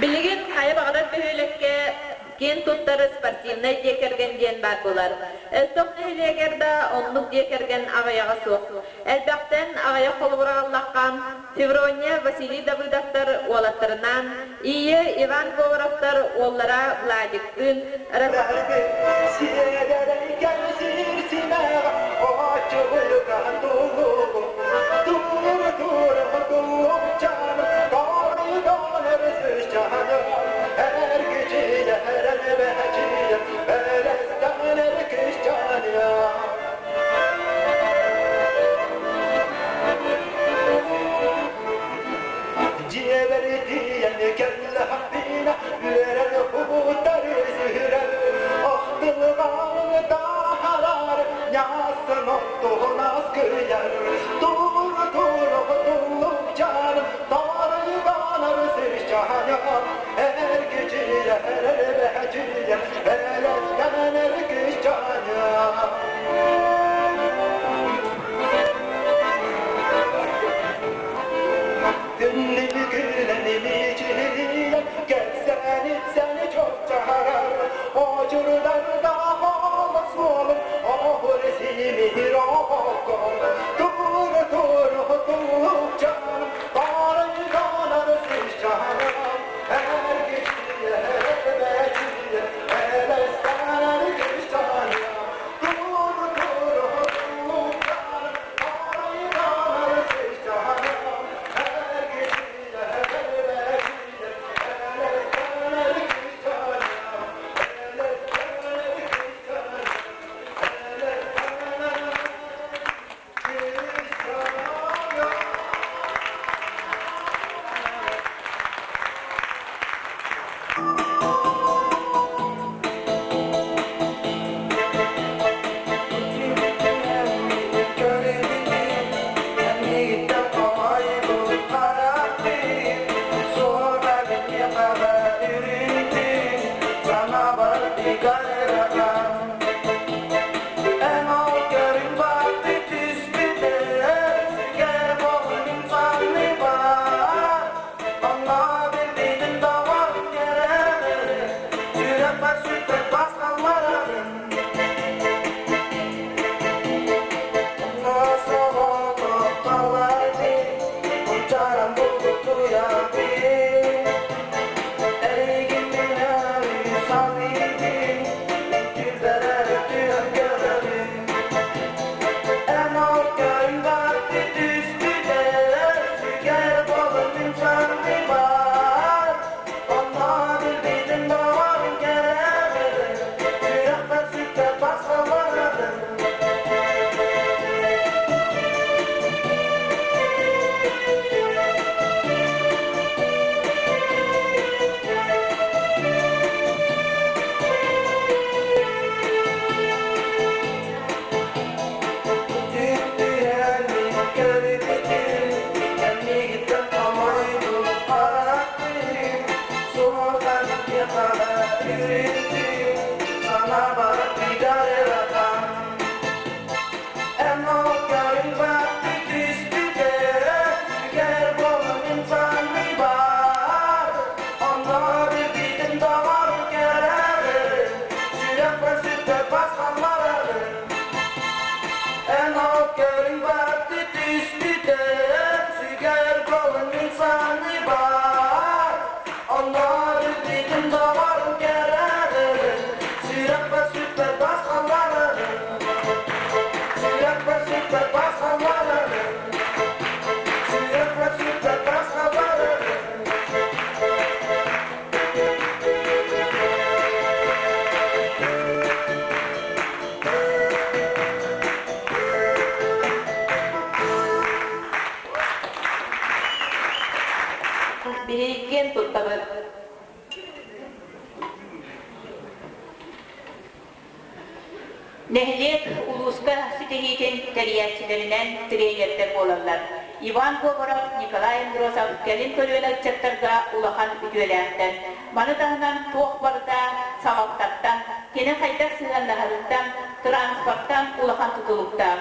Билигин хайа баҕарар бөһүөлэккэ киэн туттар спортивнай дьиэ кэргэн диэн баар буолар. Өлтөх нэһилиэгэр да оннук дьиэ кэргэн аҕыйаҕа суох. Элбэхтэн аҕыйах холобур аҕаллахха, Феврония Василий Давыдовтар уолаттарынаан, Ия Иван Говоровтар уоллара Владиктыын, Биһиги туттабыт. Нэһилиэк улууска ситиһиитин тэрийээччилэринэн тренердэр буолаллар. Иван Говоров, Николай Андросов кэлин көлүөнэ ыччаттарга улахан үтүөлээхтэр. Маны таһынан туох барыта салалтаттан, кини хайдах сыһыаннаһарыттан, транспортан улахан тутулуктаах.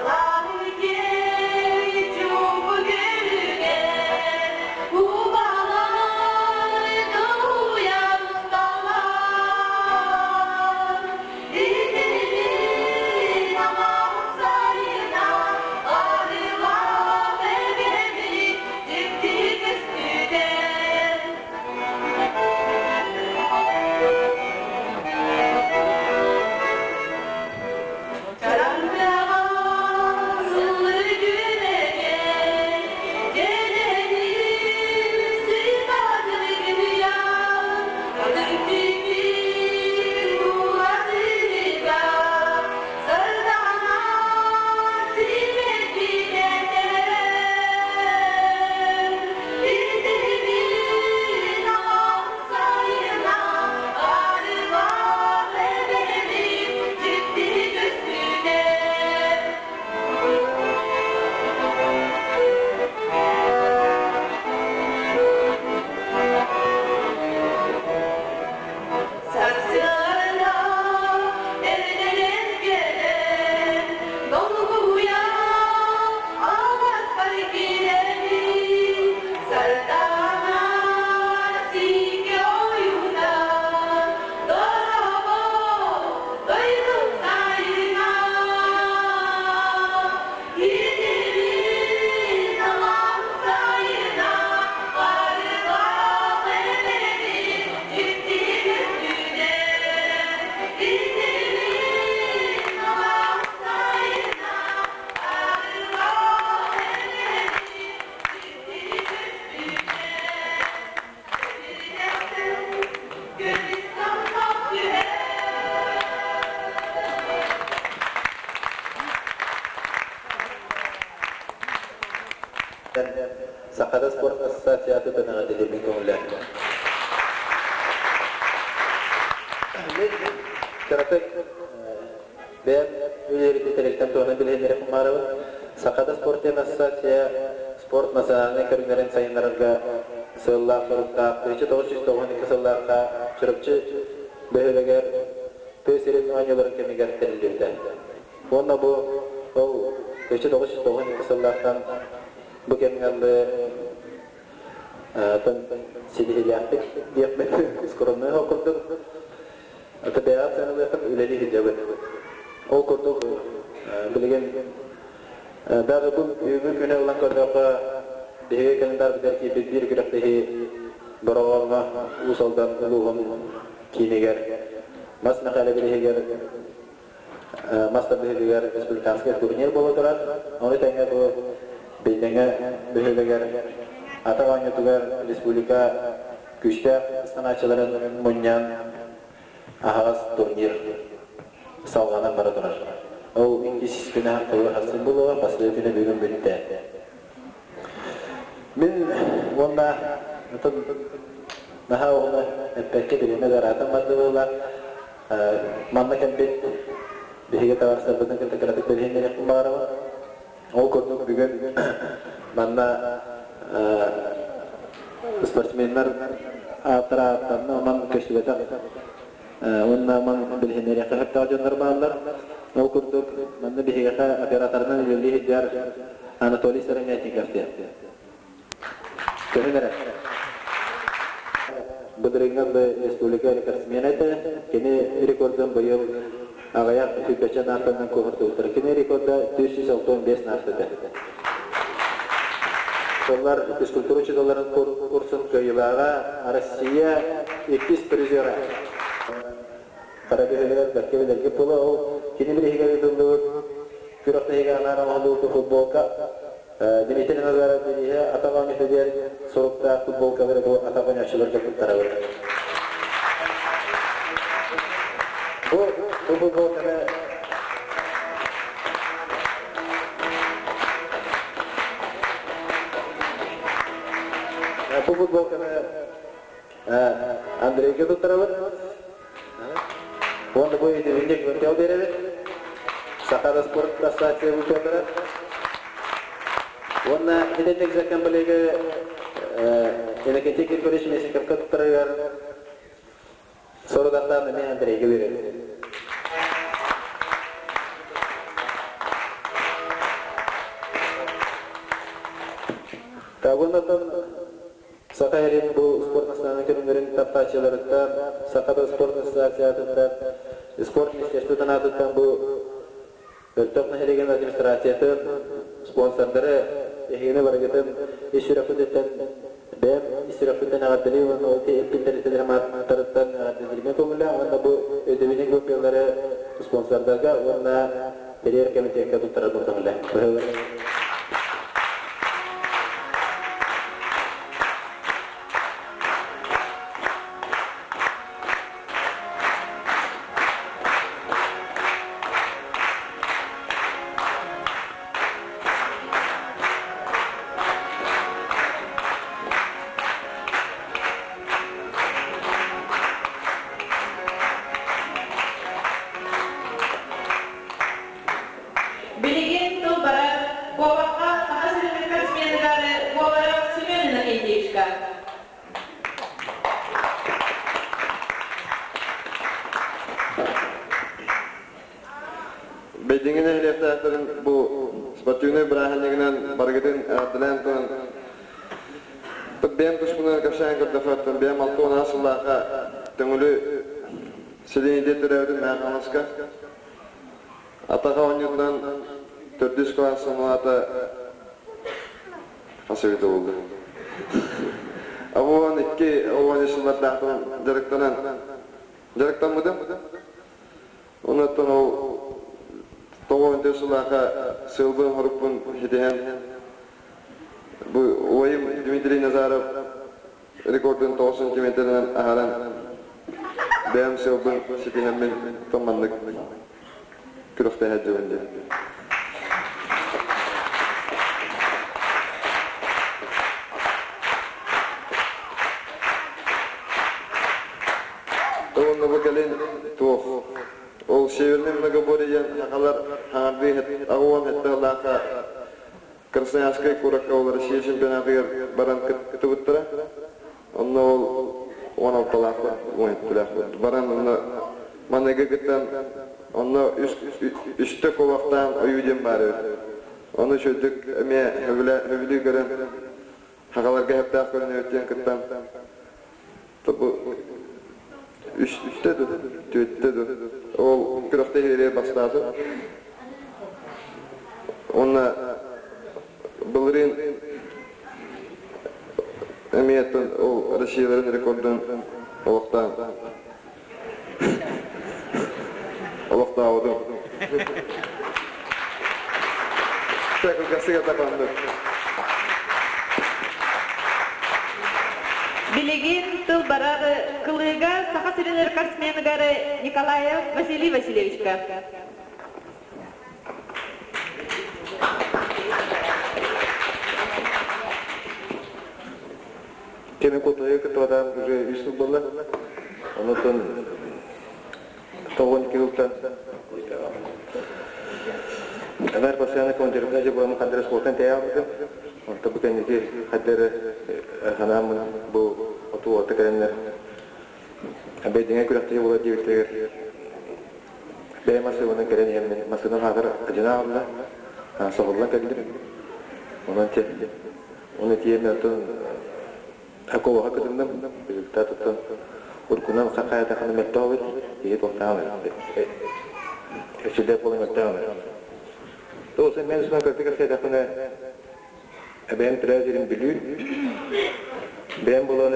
Сахада спорт ассоциациятын эҕэрдэлиирбин көҥүллээтилэр. Мин кыратык бэйэм үлэлэрбит тэрилтэм туһунан билиһиннэриэхпин баҕарабын. Сахада спорт диэн ассоциация спорт национальнай көрүҥнэрин сайыннарарга сыаллаах-соруктаах 1992 сыллаахха Чурапчы бөһүөлэгэр тыа сирин оонньууларын кэмигэр тэриллибитэ. Уонна бу ол 1992 сыллаахтан бу кэмҥэ ситиһиилээхтик диэхпин скромнай ол курдук ТБА сыаналыахын үлэлии сылдьабыт. Ол курдук билигин даже бу бүгүҥҥү күнү ылан көрдөххө биһиги календарбытыгар киирбит биир күрэхтэһии Бороҕоҥҥо Уус Алдан улууһун киинигэр Мас Мэхээлэ бирииһигэр мас тардыһыытыгар республиканскай турнир буола турар. Ону тэҥэ бу Бэйдиҥэ бөһүөлэгэр атах оонньуутугар республика күүстээх ыстанааччыларын мунньан аһаҕас турнир салҕанан бара турар. Ол иккис күнэ холобур хассын буолуоҕа, бастакы күнэ бүгүн бүттэ. Мин уонна атын наһаа оҕону эппэккэ бириэмэ да ыраатан барда буолла. Манна кэлбит биһиги табаарыстарбытын кытта кыратык билиһиннэриэхпин баҕарабын. Ол курдук бүгүн манна спортсменнар ааттара ааттанна, онон көстүбэтэх уонна онон билиһиннэриэххэ сөптөөх дьоннор бааллар. Ол курдук манна биһиэхэ операторынан үлэлии сылдьар Анатолий Сыромятников диэн. Көһүн эрэ. Былырыыҥҥы республика рекордсмена этэ. Кини рекордун быйыл аҕыйах сүүрбэччэ наартанан куоһурдубуттар. Кини рекорда 465 наарта этэ. Сыллар физкультура учууталларын курсун кыайыылааҕа Россия иккис призера. Хара бөһүөлэгэр бэркэ билэргит буолуо. Ол кини бирииһигэр ыытыллыбыт күрэхтэһиигэ анаан оҥоһуллубут футболка Дмитрий Назаров бирииһэ атах оонньуута диэн суруктаах футболкалары бу атах оонньооччуларга туттарабыт. Бу бу футболканы бу футболканы Андрейга туттарабыт. Уонна бу өйдөбүнньүк мөтөл биэрэбит. Саха спорт ассоциация учуоттара. Уонна итинник закамбалега Иннокентий Григорьевич Мясниковка туттарыгар сорудахтаан эмиэ Андрейга биэрэбит. Уонна Саха сирин бу спорт национальнай көрүҥнэрин таптааччыларыттан, Саха да спорт ассоциациятыттан, спорт министерствотын аатыттан бу Өлтөх нэһилиэгин администрациятын, спонсордары, эһигини барыгытын ис сүрэхпититтэн бэйэм ис сүрэхпиттэн эҕэрдэлии уонна ол эппиттэритэлэрим ааттарыттан эҕэрдэлииргэ көҥүллээх уонна бу өйдөбүнньүк боппуйалары спонсордарга уонна тэрийэр комитекка туттарар көҥүллээх. Билигин тыл барар куобахха Саха сирин рекордсменыгар Говоров Семен Иннокентьевичка. Бэйдиҥи нэһилиэктээхтэрин бу спортивнай бырааһынньыгынан барыгытын эҕэрдэлээн туран бэйэм туспунан кэпсээн көрдөхөттөн бэйэм 60 сыллаахха Төҥүлү сэлиэнньэтигэр төрөөбүтүм Мэҥэ Хаҥаласка. Атах оонньуутунан төрдүс кылаас сонуната хас эбитэ буолла. 12 оонньуу сыллардаахтан дьарыктанан дьарыктаммытым. Онуттан ол тоҕо сыллаахха сыалбын хорукпун ситиһэн бу уойум Дмитрий Назаров рекордун 9 сантиметрынан аһаран бэйэм сыалбын ситиһэммин маннык күрэхтэһэ дьыбын диэн. Северный многоборье диэн сахалар хаҥардыы аҕуон сэттэ Красноярскай куоракка ол Россия чемпионатыгар баран кыттыбыттара. Онно ол 16-лаахпыт, 17-лээхпит. Баран онно маныга кыттан, онно үстэ куобахтаан ойуу диэн баар эбит. Ону үчүгэйдик эмиэ сөбүлүү көрөн, сахаларга сөптөөх көрүнэбит диэн кыттан, үстэ ду, түөртэ ду, ол күрэхтэһиилэри бастаатым. Уонна былырыын эмиэ ол Россияларын рекордун олохтоон олохтообутум. Кылгастык атаханды. Билигин тыл барар кылыыга Саха сирин рекордсменыгар Николаев Василий Васильевичка. Кеми кутуйа кытыадаан уже үс сыл буолла. Онутун тоҕун килтан Анар постоянно командировка же буолан хандара спортан тэйэ Онто бу кэнники хаддары санааммын бу оту оту кэлэннэр бэйдиҥэ күрэхтэһии буолар диэбиттэригэр Бэйэ массыынанан кэлэн иһэммин массыынам аатар адьына аҕалла, соһуллан кэллим. Онон чэ, ону тиийэммин оттон акулаҕа кытынным. Результат оттон уруккунан хайатаххына мөлтөх эбит, киһи туохтааҕын эчилээх буолан мөлтөх эбит. Тоҕус мен усунан кырдьык кэпсээтэхпинэ, Эбээм төрөөбүт сирин Бүлүү. Бэйэм буолан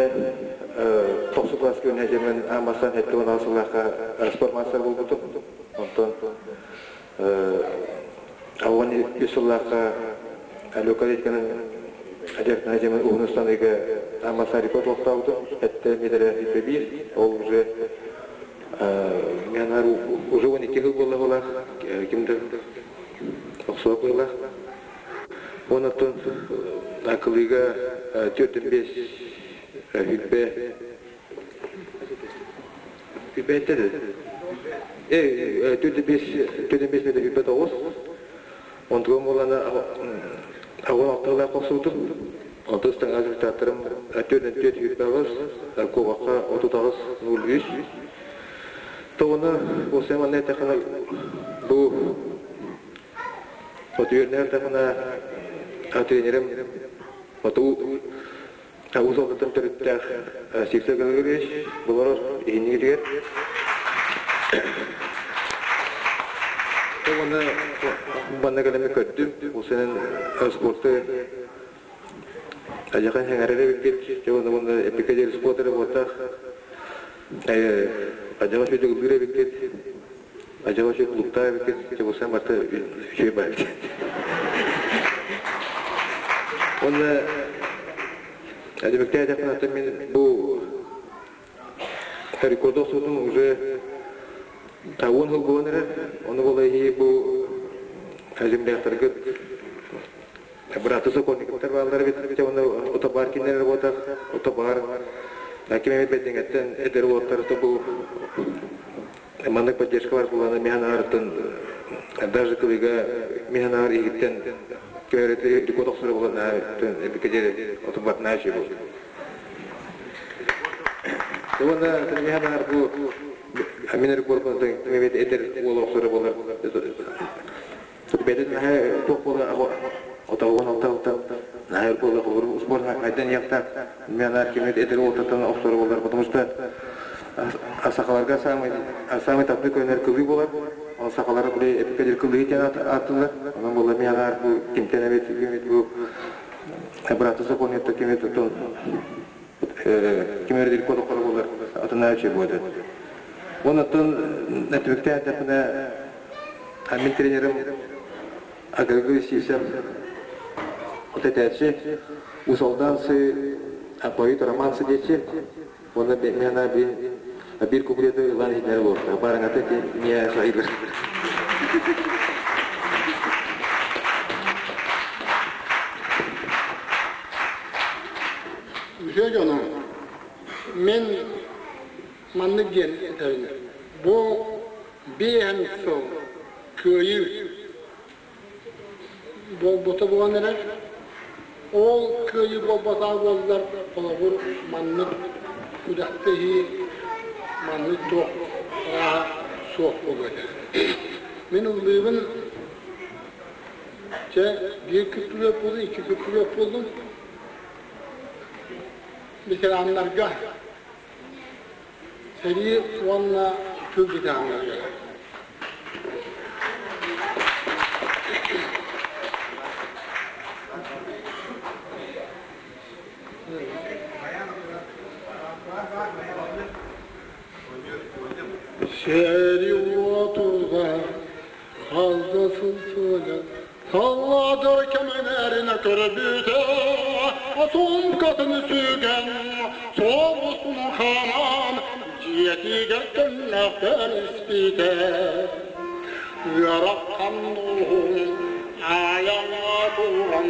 тохсу кылааска үөрэнэ аан бастаан 76 сыллаахха спорт маастара буолбутум. Онтон 83 сыллаахха Алёка Редькинын дьарыктана дьэмин уһун ыстаныыга аан бастаан рекорд олохтообутум. Сэттэ миэтэрэ сүүрбэ биир. Ол уже мен уже 12 жыл буолла буолаах ким да охсуох быһыылаах. Онтон акылыыга 4-5 хүлбэ хүлбэ этэ 4-5 метр хүлбэ тоҕус. Онтугум буолана аҕын алталаах хосуутум. Онтон ыстаҥа результаттарым 4-4 хүлбэ аҕыс, куобахха 38 03. Тоҕуна ол манна эттэххинэ бу Отуернээн даҕаны тренерим Оту Уус Алдантан төрүттээх Сивцев Гаврильевич булар иһиннигитигэр. Уонна манна кэлэммин көрдүм. Ол сэнэн спорты ажахан хэҥэрэр эбиккит. Уонна уонна эпика диэн спорт эрэ буолтах. Ажаҕа сүдү ыллыыр эбиккит. Ажаҕа үчүгэй клубтаах эбиккит. Чебурсан барыта үчүгэй баар эбит. Уонна түмүктээтэхпинэ мин бу рекорду охсубутум уже 10 жыл буолан эрэр. Ону буола иһии бу земляктаргыт Бырааты сокольниковтар бааллар эбит. Уонна отобаар кинилэр работах, отобаар ким эмит бэдиҥэттэн эдэр уолаттар бу маннык поддержка бар буолана миһан аарыттан даже кылыга миһан аар иһиттэн көөрөтө рекорд охсоро буолан эбикке диэри отобатнаа үчүгэй буолбут. Уонна миһан аар бу мин рекорд эдэр уол охсоро буолар Бэйэтин наһаа туох буола отоҕун алта наһаа өр буола холобур спорт хайдан иэхтаах мен кимит эдэр уолтаттан охсоро буолар потому что сахаларга самый самый таптык көрүнэр кылыы буолар ол сахалар били эпикэлэр кылыы диэн ааттыылар онон буола миэхэ бу кимтэн эбит кимит бу брата соконетто кимит отон ким эрдир кодоккор буолар атынаачы буолар онон этибиктээн тэхинэ Мин тренерим Агрегорий Сивцев этээччи, Усалданцы поют романсы диэччи, уонна миэнэ биир куплеты ылан иһитинэр буолуохтаах. Барыҥата миэ сайылыр. Үтүө дьонум, мин маннык диэн этэбин. Бу Биэһэн сыл кыайыы буолбута буолан эрэр. Ол кыайыы буолбатаҕа буоллар, холобур, маннык күрэхтэһии, маннык туох арааһа суох буолуо этэ. Мин ыллыыбын чэ биир күппүлүөт буоллун, икки күппүлүөт буоллун ветераннарга сэрии уонна тыыл ветераннарыгар. Сэрии уотугар хас да сыл сылдьан Салладыр кэмэнэринэ көрбүтэ, Суумкатын сүгэн, соҕустун хааман, Дьиэтигэр көннөхтөн испитэ. Ыарахан дууһун айаҥа туран,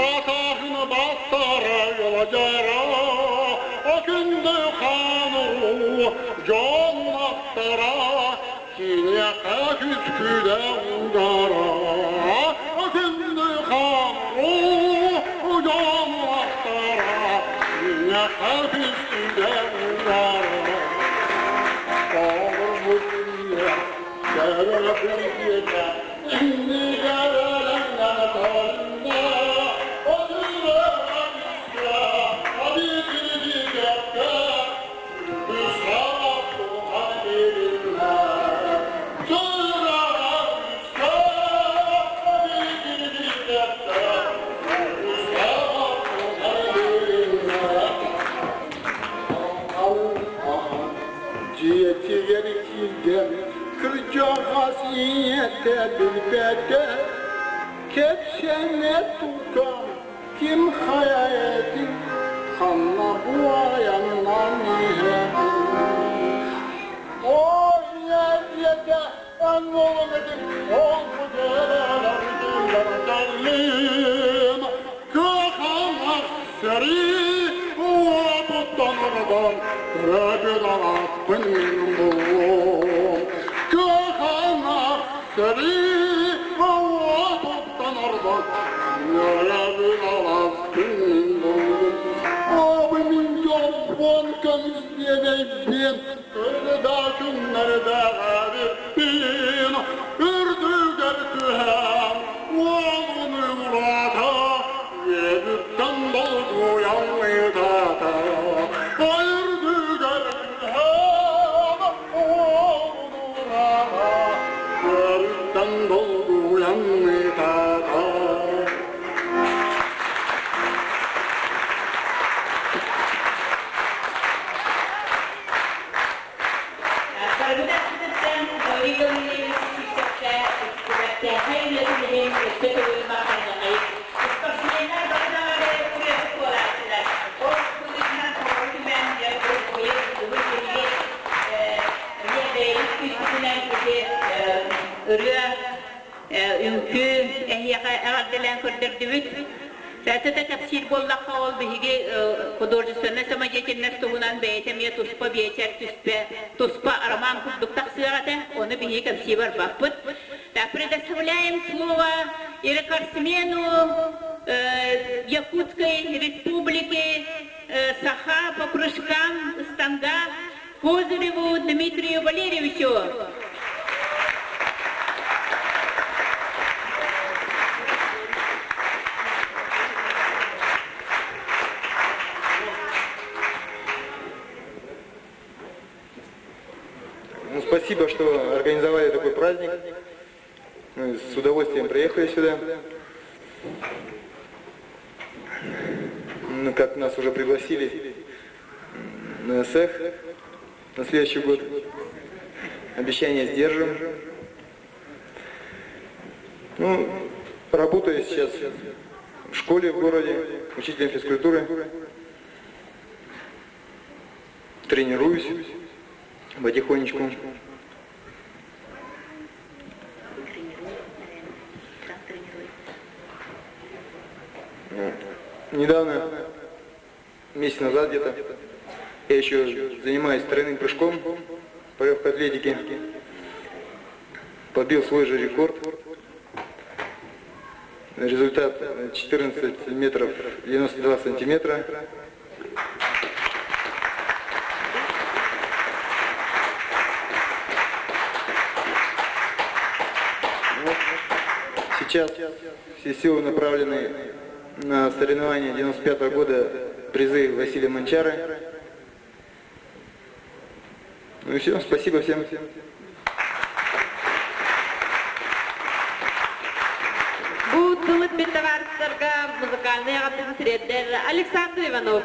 Атаһын баттара ыалдьара, Күндү хаан уруу дьон ахтара, Киниэхэ күскүдэ угара, Күндү хаан уруу дьон ахтара, Киниэхэ күскүдэ угара. Олорбут ийэ, төрөппүт ийэтэ, иннигэр элэҥнэн көрүннэ, Отура үскэ, абитирдигэккэ, Дьиэтигэр киирдим, кырдьаҕас ийэтэ билбэтэ, кэпсэнэ тукам Ким хайа этин, ханна бу айаннан иһэбин? Ой, ийэтэ, эн уолум этим, ол бу дьэрэлэр кэллим. Кыахалах сэрии уотуттан ордон, көрөбүн араспын мин буллум. Кыахалах сэрии уотуттан ордон, Үөрэбин араспын мин буллум. Абы мин дьолбун көмүс биэдэйбин, Ырыда күннэрдэ эбиппин, Үрдүгэр түһэн уолун уурата, Үөбүттэн долгуйан ыытата. Үрдүгэр түһэн уолун уурата, Үөбүттэн долгуйан ыытата. Барыбытыттан Гаврил Гаврильевич Сивцевкэ бэртээхэй үлэтин иһин өссө төгүл махтаныаҕай. Спортсменнар бары даҕаны күрэххэ буолааччылар. Ол быһыытынан толору түмэн быйыл бүгүн биһиги эмиэ бэйэбит күүспүтүнэн ити ырыа үҥкүү эһиэхэ эҕэрдэлээн көрдөрдүбүт. Это кэпсиир буоллахха, ол биһиги художественнай самодеятельность туһунан бэйэтэ эмиэ туспа биэчэр, түспэ, туспа роман курдук тахсыах этэ, ону биһиги кэпсии барбаппыт. Так, предоставляем слово и рекордсмену Якутской республики Саха по прыжкам станга Козыреву Дмитрию Валерьевичу. Ну, спасибо, что организовали такой праздник. Мы с удовольствием приехали сюда. Ну, как нас уже пригласили на СЭХ на следующий год. Обещание сдержим. Ну, работаю сейчас в школе в городе, учителем физкультуры. Тренируюсь потихонечку. Ну, недавно, месяц назад где-то, я еще занимаюсь тройным прыжком по легкой атлетике. Побил свой же рекорд. Результат 14 метров 92 сантиметра. Сейчас все силы направлены на соревнования 95 -го года призы Василия Манчары. Ну и все, спасибо всем. Бу тылыт табаарыстарга музыкальный аҕатын тириэрдэр Александр Иванов.